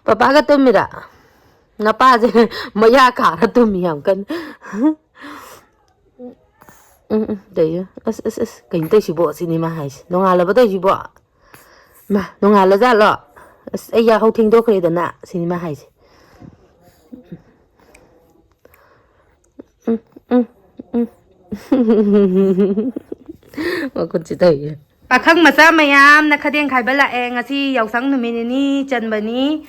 ꯄꯄꯥꯒ ꯇꯨꯝꯃꯤꯔꯥ? ꯅꯄꯥꯁꯦ ꯃꯌꯥ ꯀꯥꯔ ꯇꯨꯝꯃꯤ ꯌꯥꯝ ꯀꯟꯅ꯫ ꯎꯝ, ꯎꯝ, ꯇꯧꯔꯤꯁꯦ꯫ ꯑꯁ, ꯑꯁ, ꯑꯁ, ꯀꯩꯅꯣ ꯇꯧꯔꯤꯁꯤꯕꯣ? ꯁꯤꯅꯤ ꯃꯥ ꯍꯥꯏꯁꯦ꯫ ꯅꯣꯡꯉꯥꯜꯂꯕ ꯇꯧꯔꯤꯁꯤꯕꯣ? ꯃꯥ, ꯅꯣꯡꯉꯥꯜꯂꯖꯥꯠꯂꯣ? ꯑꯁ, ꯑꯩ ꯌꯥꯍꯧ ꯊꯦꯡꯗꯣꯛꯈ꯭ꯔꯦꯗꯅ, ꯁꯤꯅꯤ ꯃꯥ ꯍꯥꯏꯁꯦ꯫ ꯎꯝ, ꯎꯝ, ꯎꯝ꯫ ꯃꯈꯨꯠꯁꯤ ꯇꯧꯔꯤꯁꯦ꯫ ꯄꯥꯈꯪ ꯃꯆꯥ ꯃꯌꯥꯝ ꯅꯈꯗꯦꯡ ꯈꯥꯏꯕ ꯂꯥꯛꯑꯦ꯫ ꯉꯁꯤ ꯌꯥꯎꯁꯪ ꯅꯨꯃꯤꯠ ꯅꯤꯅꯤ ꯆꯟꯕꯅꯤ꯫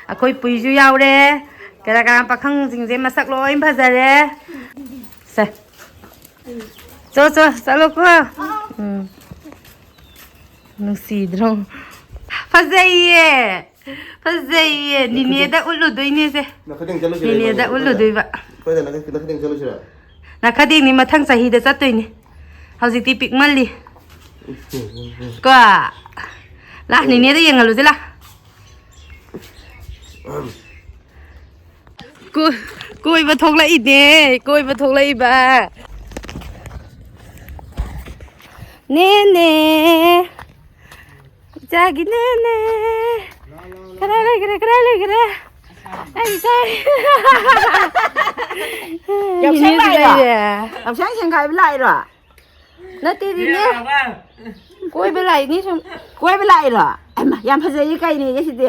ꯑꯩꯈꯣꯏ ꯄꯨꯏꯁꯨ ꯌꯥꯎꯔꯦ꯫ ꯀꯅꯥ ꯀꯅꯥ ꯄꯥꯈꯪꯁꯤꯡꯁꯦ ꯃꯁꯛ ꯂꯣꯏ ꯐꯖꯔꯦ꯫ ꯁꯦ꯫ ꯆꯣ, ꯆꯣ, ꯆꯠꯂꯣꯀꯣ꯫ ꯎꯝ꯫ ꯅꯨꯡꯁꯤꯗ꯭ꯔꯣ? ꯐꯖꯩꯌꯦ꯫ ꯐꯖꯩꯌꯦ꯫ ꯅꯤꯅꯦꯗ ꯎꯠꯂꯨꯗꯣꯏꯅꯦꯁꯦ꯫ ꯅꯈꯗꯦꯡ ꯆꯠꯂꯨꯁꯤꯔ ꯅꯤꯅꯦꯗ ꯏꯕꯥꯅꯤ? ꯎꯠꯂꯨꯗꯣꯏꯕ꯫ ꯑꯩꯈꯣꯏꯗ ꯅꯈ-, ꯅꯈꯗꯦꯡ ꯆꯠꯂꯨꯁꯤꯔ? ꯅꯈꯗꯦꯡꯅꯤ ꯃꯊꯪ ꯆꯍꯤꯗ ꯆꯠꯇꯣꯏꯅꯦ꯫ ꯍꯧꯖꯤꯛꯇꯤ ꯄꯤꯛꯃꯜꯂꯤ꯫ ꯀꯣ? ꯂꯥ, ꯅꯤꯅꯦꯗ ꯌꯦꯡꯍꯜꯂꯨꯁꯤ ꯂꯥ꯫ ꯀꯣ-, ꯀꯣꯏꯕ ꯊꯣꯛꯂꯛꯏꯅꯦ, ꯀꯣꯏꯕ ꯊꯣꯛꯂꯛꯏꯕ꯫ ꯅꯦꯅꯦ, ꯏꯆꯥꯒꯤ ꯅꯦꯅꯦ꯫ ꯀꯗꯥꯏ ꯂꯩꯈ꯭ꯔꯦ, ꯀꯗꯥꯏ ꯂꯩꯈ꯭ꯔꯦ? ꯑꯩ ꯏꯆꯥ꯫ ꯌꯥꯎꯁꯪ ꯅꯦꯅꯦꯁꯨ ꯂꯥꯛꯏꯔꯣ? ꯂꯩꯔꯦ꯫ ꯌꯥꯎꯁꯪ ꯁꯦꯡꯒꯥꯏꯕ ꯂꯥꯛꯏꯔꯣ? ꯅꯠꯇꯦ, ꯅꯦꯅꯦ꯫ ꯀꯣꯏꯕ ꯂꯥꯛꯏꯅꯤ ꯁꯨꯝ꯫ ꯀꯣꯏꯕ ꯂꯥꯛꯏꯔꯣ? ꯑꯩꯃ, ꯌꯥꯝ ꯐꯖꯩꯌꯦ, ꯀꯩꯅꯦꯒꯦ ꯁꯤꯗꯤ?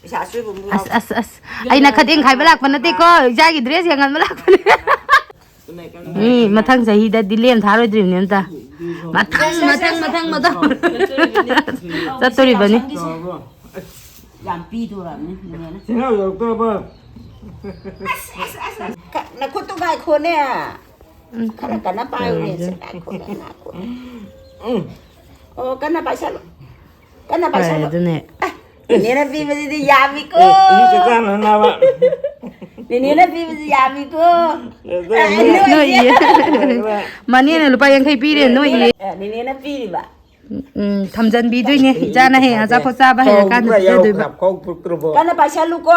ꯄꯩꯁꯥ ꯑꯆꯣꯏꯕ ꯑꯃꯨꯛ ꯑꯁ, ꯂꯥꯎ꯫ ꯑꯁ, ꯑꯁ꯫ ꯑꯩꯅ ꯈꯗꯦꯡ ꯈꯥꯏꯕ ꯂꯥꯛꯄ ꯅꯠꯇꯦꯀꯣ, ꯏꯆꯥꯒꯤ dress ꯌꯦꯡꯍꯟꯕ ꯂꯥꯛꯄꯅꯦ꯫ ꯃꯤ ꯃꯊꯪ ꯆꯍꯤꯗꯗꯤ ꯂꯦꯝ ꯊꯥꯔꯣꯏꯗ꯭ꯔꯤꯕꯅꯦ ꯑꯝꯇ꯫ ꯃꯊꯪ, ꯃꯊꯪ, ꯃꯊꯪ, ꯃꯊꯪ꯫ ꯆꯠꯇꯣꯔꯤꯕꯅꯤ꯫ ꯌꯥꯝ ꯄꯤꯗꯣꯔꯕꯅꯤ, ꯅꯦꯅꯦꯅ꯫ ꯊꯦꯡꯅ ꯌꯧꯔꯛꯇꯣꯔꯕ꯫ ꯑꯁ, ꯑꯁ, ꯑꯁ, ꯑꯁ꯫ ꯀ-, ꯅꯈꯨꯠꯇꯨ ꯉꯥꯏꯈꯣꯅꯦ꯫ ꯎꯝ꯫ ꯈꯔ ꯀꯟꯅ ꯄꯥꯏꯌꯨꯅꯦ꯫ ꯎꯝ꯫ ꯁꯦ, ꯉꯥꯏꯈꯣꯅꯦ, ꯉꯥꯏꯈꯣꯅꯦ꯫ ꯎꯝ꯫ ꯑꯣ, ꯀꯟꯅ ꯄꯥꯏꯁꯜꯂꯨ꯫ ꯀꯟꯅ ꯍꯣꯏ, ꯄꯥꯏꯁꯜꯂꯨ꯫ ꯑꯗꯨꯅꯦ꯫ ꯑꯦ, ꯅꯦꯅꯦꯅ ꯄꯤꯕꯁꯤꯗꯤ ꯌꯥꯝꯃꯤꯀꯣ꯫ ꯑꯦ, ꯏꯁꯨ ꯆꯥꯛ ꯆꯥꯅꯅꯕ꯫ ꯅꯦꯅꯦꯅ ꯄꯤꯕꯁꯤ ꯌꯥꯝꯃꯤꯀꯣ꯫ ꯑꯦ, ꯑꯦ, ꯅꯣꯏ ꯅꯣꯏ ꯏꯌꯦ꯫ ꯃꯅꯦꯅ ꯂꯨꯄꯥ ꯌꯥꯡꯈꯩ ꯄꯤꯔꯦ, ꯅꯣꯏ ꯏꯌꯦ꯫ ꯑꯦ, ꯅꯦꯅꯦꯅ ꯄꯤꯔꯤꯕ꯫ ꯎꯝ, ꯊꯝꯖꯟꯕꯤꯗꯣꯏꯅꯦ꯫ ꯏꯆꯥꯅ ꯍꯌꯦꯡ ꯑꯆꯥꯄꯣꯠ ꯆꯥꯕ ꯍꯩꯔꯀꯥꯟꯗ ꯄꯤꯖꯗꯣꯏꯕ꯫ ꯀꯟꯅ ꯄꯥꯏꯁꯜꯂꯨꯀꯣ꯫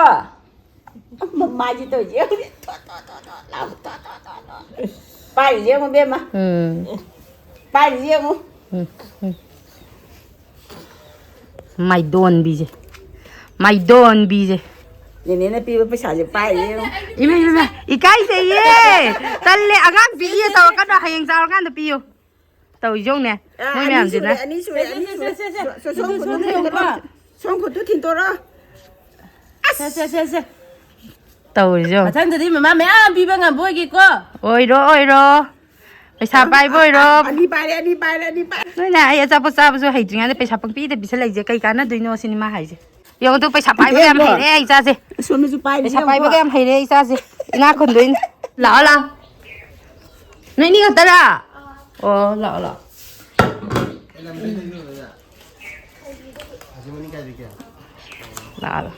ꯃꯥꯏꯁꯦ ꯇꯧꯔꯤꯁꯦ ꯌꯦꯡꯉꯨꯅꯦ꯫ ꯊꯣ, ꯊꯣ, ꯊꯣ, ꯊꯣ, ꯂꯥꯎ, ꯊꯣ, ꯊꯣ, ꯊꯣ, ꯊꯣ꯫ ꯄꯥꯏꯔꯤꯁꯦ ꯌꯦꯡꯉꯨ, ꯏꯕꯦꯝꯃ꯫ ꯎꯝ꯫ ꯄꯥꯏꯔꯤꯁꯦ ꯌꯦꯡꯉꯨ꯫ ꯎꯝ, ꯎꯝ꯫ ꯃꯥꯏꯗꯣꯟꯕꯤꯁꯦ꯫ ꯃꯥꯏꯗꯣꯟꯕꯤꯁꯦ꯫ ꯅꯦꯅꯦꯅ ꯄꯤꯕ ꯄꯩꯁꯥꯁꯦ ꯄꯥꯏꯔꯤꯁꯦ ꯌꯦꯡꯉꯨ꯫ ꯏꯃꯥ, ꯏꯃꯥ, ꯏꯃꯥ, ꯏꯀꯥꯏꯖꯩꯌꯦ꯫ ꯇꯜꯂꯦ, ꯑꯉꯥꯡ ꯄꯤꯛꯏꯌꯦ ꯇꯧꯔꯛꯀꯅꯣ, ꯍꯌꯦꯡ ꯆꯥꯎꯔꯀꯥꯟꯗ ꯄꯤꯌꯨ꯫ ꯇꯧꯔꯤꯁꯦ ꯌꯦꯡꯉꯨꯅꯦ꯫ ꯑ, ꯃꯣꯏ ꯑꯅꯤ ꯃꯌꯥꯝꯁꯤꯅ꯫ ꯁꯨꯔꯦ, ꯑꯅꯤ ꯁꯨꯔꯦ, ꯑꯅꯤ ꯁꯨꯔꯦ꯫ ꯁꯦ, ꯁꯦ, ꯁꯦ, ꯁꯣꯝ ꯈꯨꯠꯇꯨ ꯊꯤꯟꯇꯣꯔꯣ꯫ ꯁꯦ, ꯁꯦ, ꯁꯦ, ꯁꯦ꯫ ꯇꯧꯔꯤꯁꯦ ꯌꯦꯡꯉꯣ꯫ ꯃꯊꯪꯗꯗꯤ ꯃꯃꯥ ꯃꯌꯥꯝ ꯄꯤꯕ ꯉꯝꯕ ꯑꯣꯏꯒꯦꯀꯣ꯫ ꯑꯣꯏꯔꯣ, ꯑꯣꯏꯔꯣ꯫ ꯄꯩꯁꯥ ꯄꯥꯏꯕ ꯑꯣꯏꯔꯣ꯫ ꯑꯅꯤ ꯄꯥꯏꯔꯦ, ꯑꯅꯤ ꯄꯥꯏꯔꯦ, ꯑꯅꯤ ꯄꯥꯏꯔꯦ꯫ ꯅꯣꯏꯅ ꯑꯩ ꯑꯆꯥꯄꯣꯠ ꯆꯥꯕꯁꯨ ꯍꯩꯇ꯭ꯔꯤꯉꯩꯗ ꯄꯩꯁꯥ ꯄꯪꯄꯤꯗ ꯄꯤꯁꯜꯂꯛꯏꯁꯦ ꯀꯩ ꯀꯥꯟꯅꯗꯣꯏꯅꯣ ꯁꯤꯅꯤ ꯃꯥ ꯍꯥꯏꯁꯦ꯫ ꯌꯦꯡꯉꯣ ꯇꯨ, ꯄꯩꯁꯥ ꯄꯥꯏꯕꯒ ꯌꯥꯝ ꯏꯕꯦꯝꯃ꯫ ꯍꯩꯔꯦ ꯑꯩ ꯏꯆꯥꯁꯦ꯫ ꯑꯁꯣꯝꯗꯁꯨ ꯄꯥꯏꯔꯤ ꯄꯩꯁꯥ ꯌꯦꯡꯉꯨꯀꯣ꯫ ꯄꯥꯏꯕꯒ ꯌꯥꯝ ꯍꯩꯔꯦ ꯑꯩ ꯏꯆꯥꯁꯦ꯫ ꯏꯅꯥꯛ ꯈꯨꯟꯗꯣꯏꯅꯤ꯫ ꯂꯥꯛꯑꯣ, ꯂꯥꯛꯑꯣ꯫ ꯅꯣꯏꯅꯤ ꯈꯛꯇꯔꯥ? ꯑꯣ, ꯂꯥꯛꯑꯣ, ꯂꯥꯛꯑꯣ꯫ ꯂꯥꯛꯑꯣ, ꯂꯥꯛꯑꯣ꯫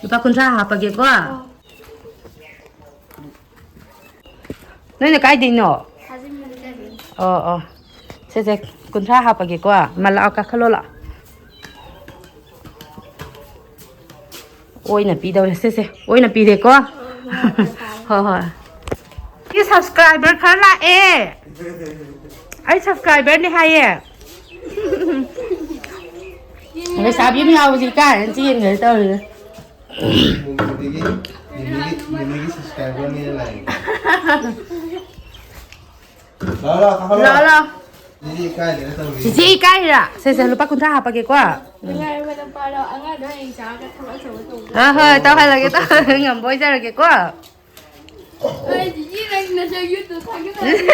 ꯂꯨꯄꯥ ꯀꯨꯟꯊ꯭ꯔꯥ ꯍꯥꯞꯄꯒꯦꯀꯣ꯫ ꯅꯣꯏꯅ ꯀꯥꯏꯗꯩꯅꯣ? ꯑꯣ, ꯑꯣ꯫ ꯁꯦ, ꯁꯦ, ꯀꯨꯟꯊ꯭ꯔꯥ ꯍꯥꯞꯄꯒꯦꯀꯣ꯫ ꯃꯥ ꯂꯥꯛꯑꯣ, ꯀꯥꯈꯠꯂꯣ ꯂꯥꯛꯑꯣ꯫ ꯑꯣꯏꯅ ꯄꯤꯗꯧꯔꯦ꯫ ꯁꯦ, ꯁꯦ, ꯑꯣꯏꯅ ꯄꯤꯔꯦꯀꯣ꯫ ꯍꯣꯏ, ꯍꯣꯏ꯫ ꯁꯤ subscriber ꯈꯔ ꯂꯥꯛꯑꯦ꯫ ꯑꯩ subscriberꯅꯦ ꯍꯥꯏꯌꯦ꯫ ꯂꯩꯁꯥꯕꯤ ꯑꯃ ꯌꯥꯎꯕꯁꯤ ꯏꯀꯥꯏꯔꯅ ꯆꯦꯟꯈ꯭ꯔꯦ ꯇꯧꯔꯤꯁꯦ꯫ ꯅꯦꯅꯦꯒꯤ, ꯅꯦꯅꯦꯒꯤ, ꯅꯦꯅꯦꯒꯤ subscriberꯅꯦꯅ ꯂꯥꯛꯑꯦ꯫ ꯂꯥꯛꯑꯣ, ꯂꯥꯛꯑꯣ, ꯀꯥꯈꯠꯂꯣ꯫ ꯂꯥꯛꯑꯣ, ꯂꯥꯛꯑꯣ꯫ ꯁꯤꯗꯤ ꯏꯀꯥꯏꯗꯅ ꯇꯧꯔꯤ꯫ ꯆꯤꯆꯦ ꯏꯀꯥꯏꯔꯤꯔꯥ? ꯁꯦ, ꯁꯦ, ꯂꯨꯄꯥ ꯀꯨꯟꯊ꯭ꯔꯥ ꯍꯥꯞꯄꯒꯦꯀꯣ꯫ ꯎꯝ꯫ ꯅꯨꯡꯉꯥꯏꯕ ꯅꯨꯄꯥꯗꯣ ꯑꯉꯥꯡꯗꯣ ꯍꯌꯦꯡ ꯆꯥꯔꯒ ꯊꯕꯛ ꯑꯆꯧꯕ ꯇꯧꯕ꯫ ꯍꯣꯏ, ꯍꯣꯏ, ꯇꯧꯍꯜꯂꯒꯦ, ꯇꯧꯍꯜꯂꯒꯦ, ꯉꯝꯕ ꯑꯣꯏꯖꯔꯒꯦꯀꯣ꯫ ꯑꯩ ꯆꯤꯆꯦ ꯅꯪ ꯅꯁꯛ YouTube ꯊꯥꯒꯠꯂꯛꯑꯗꯤ꯫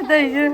ꯇꯧꯏꯁꯦ꯫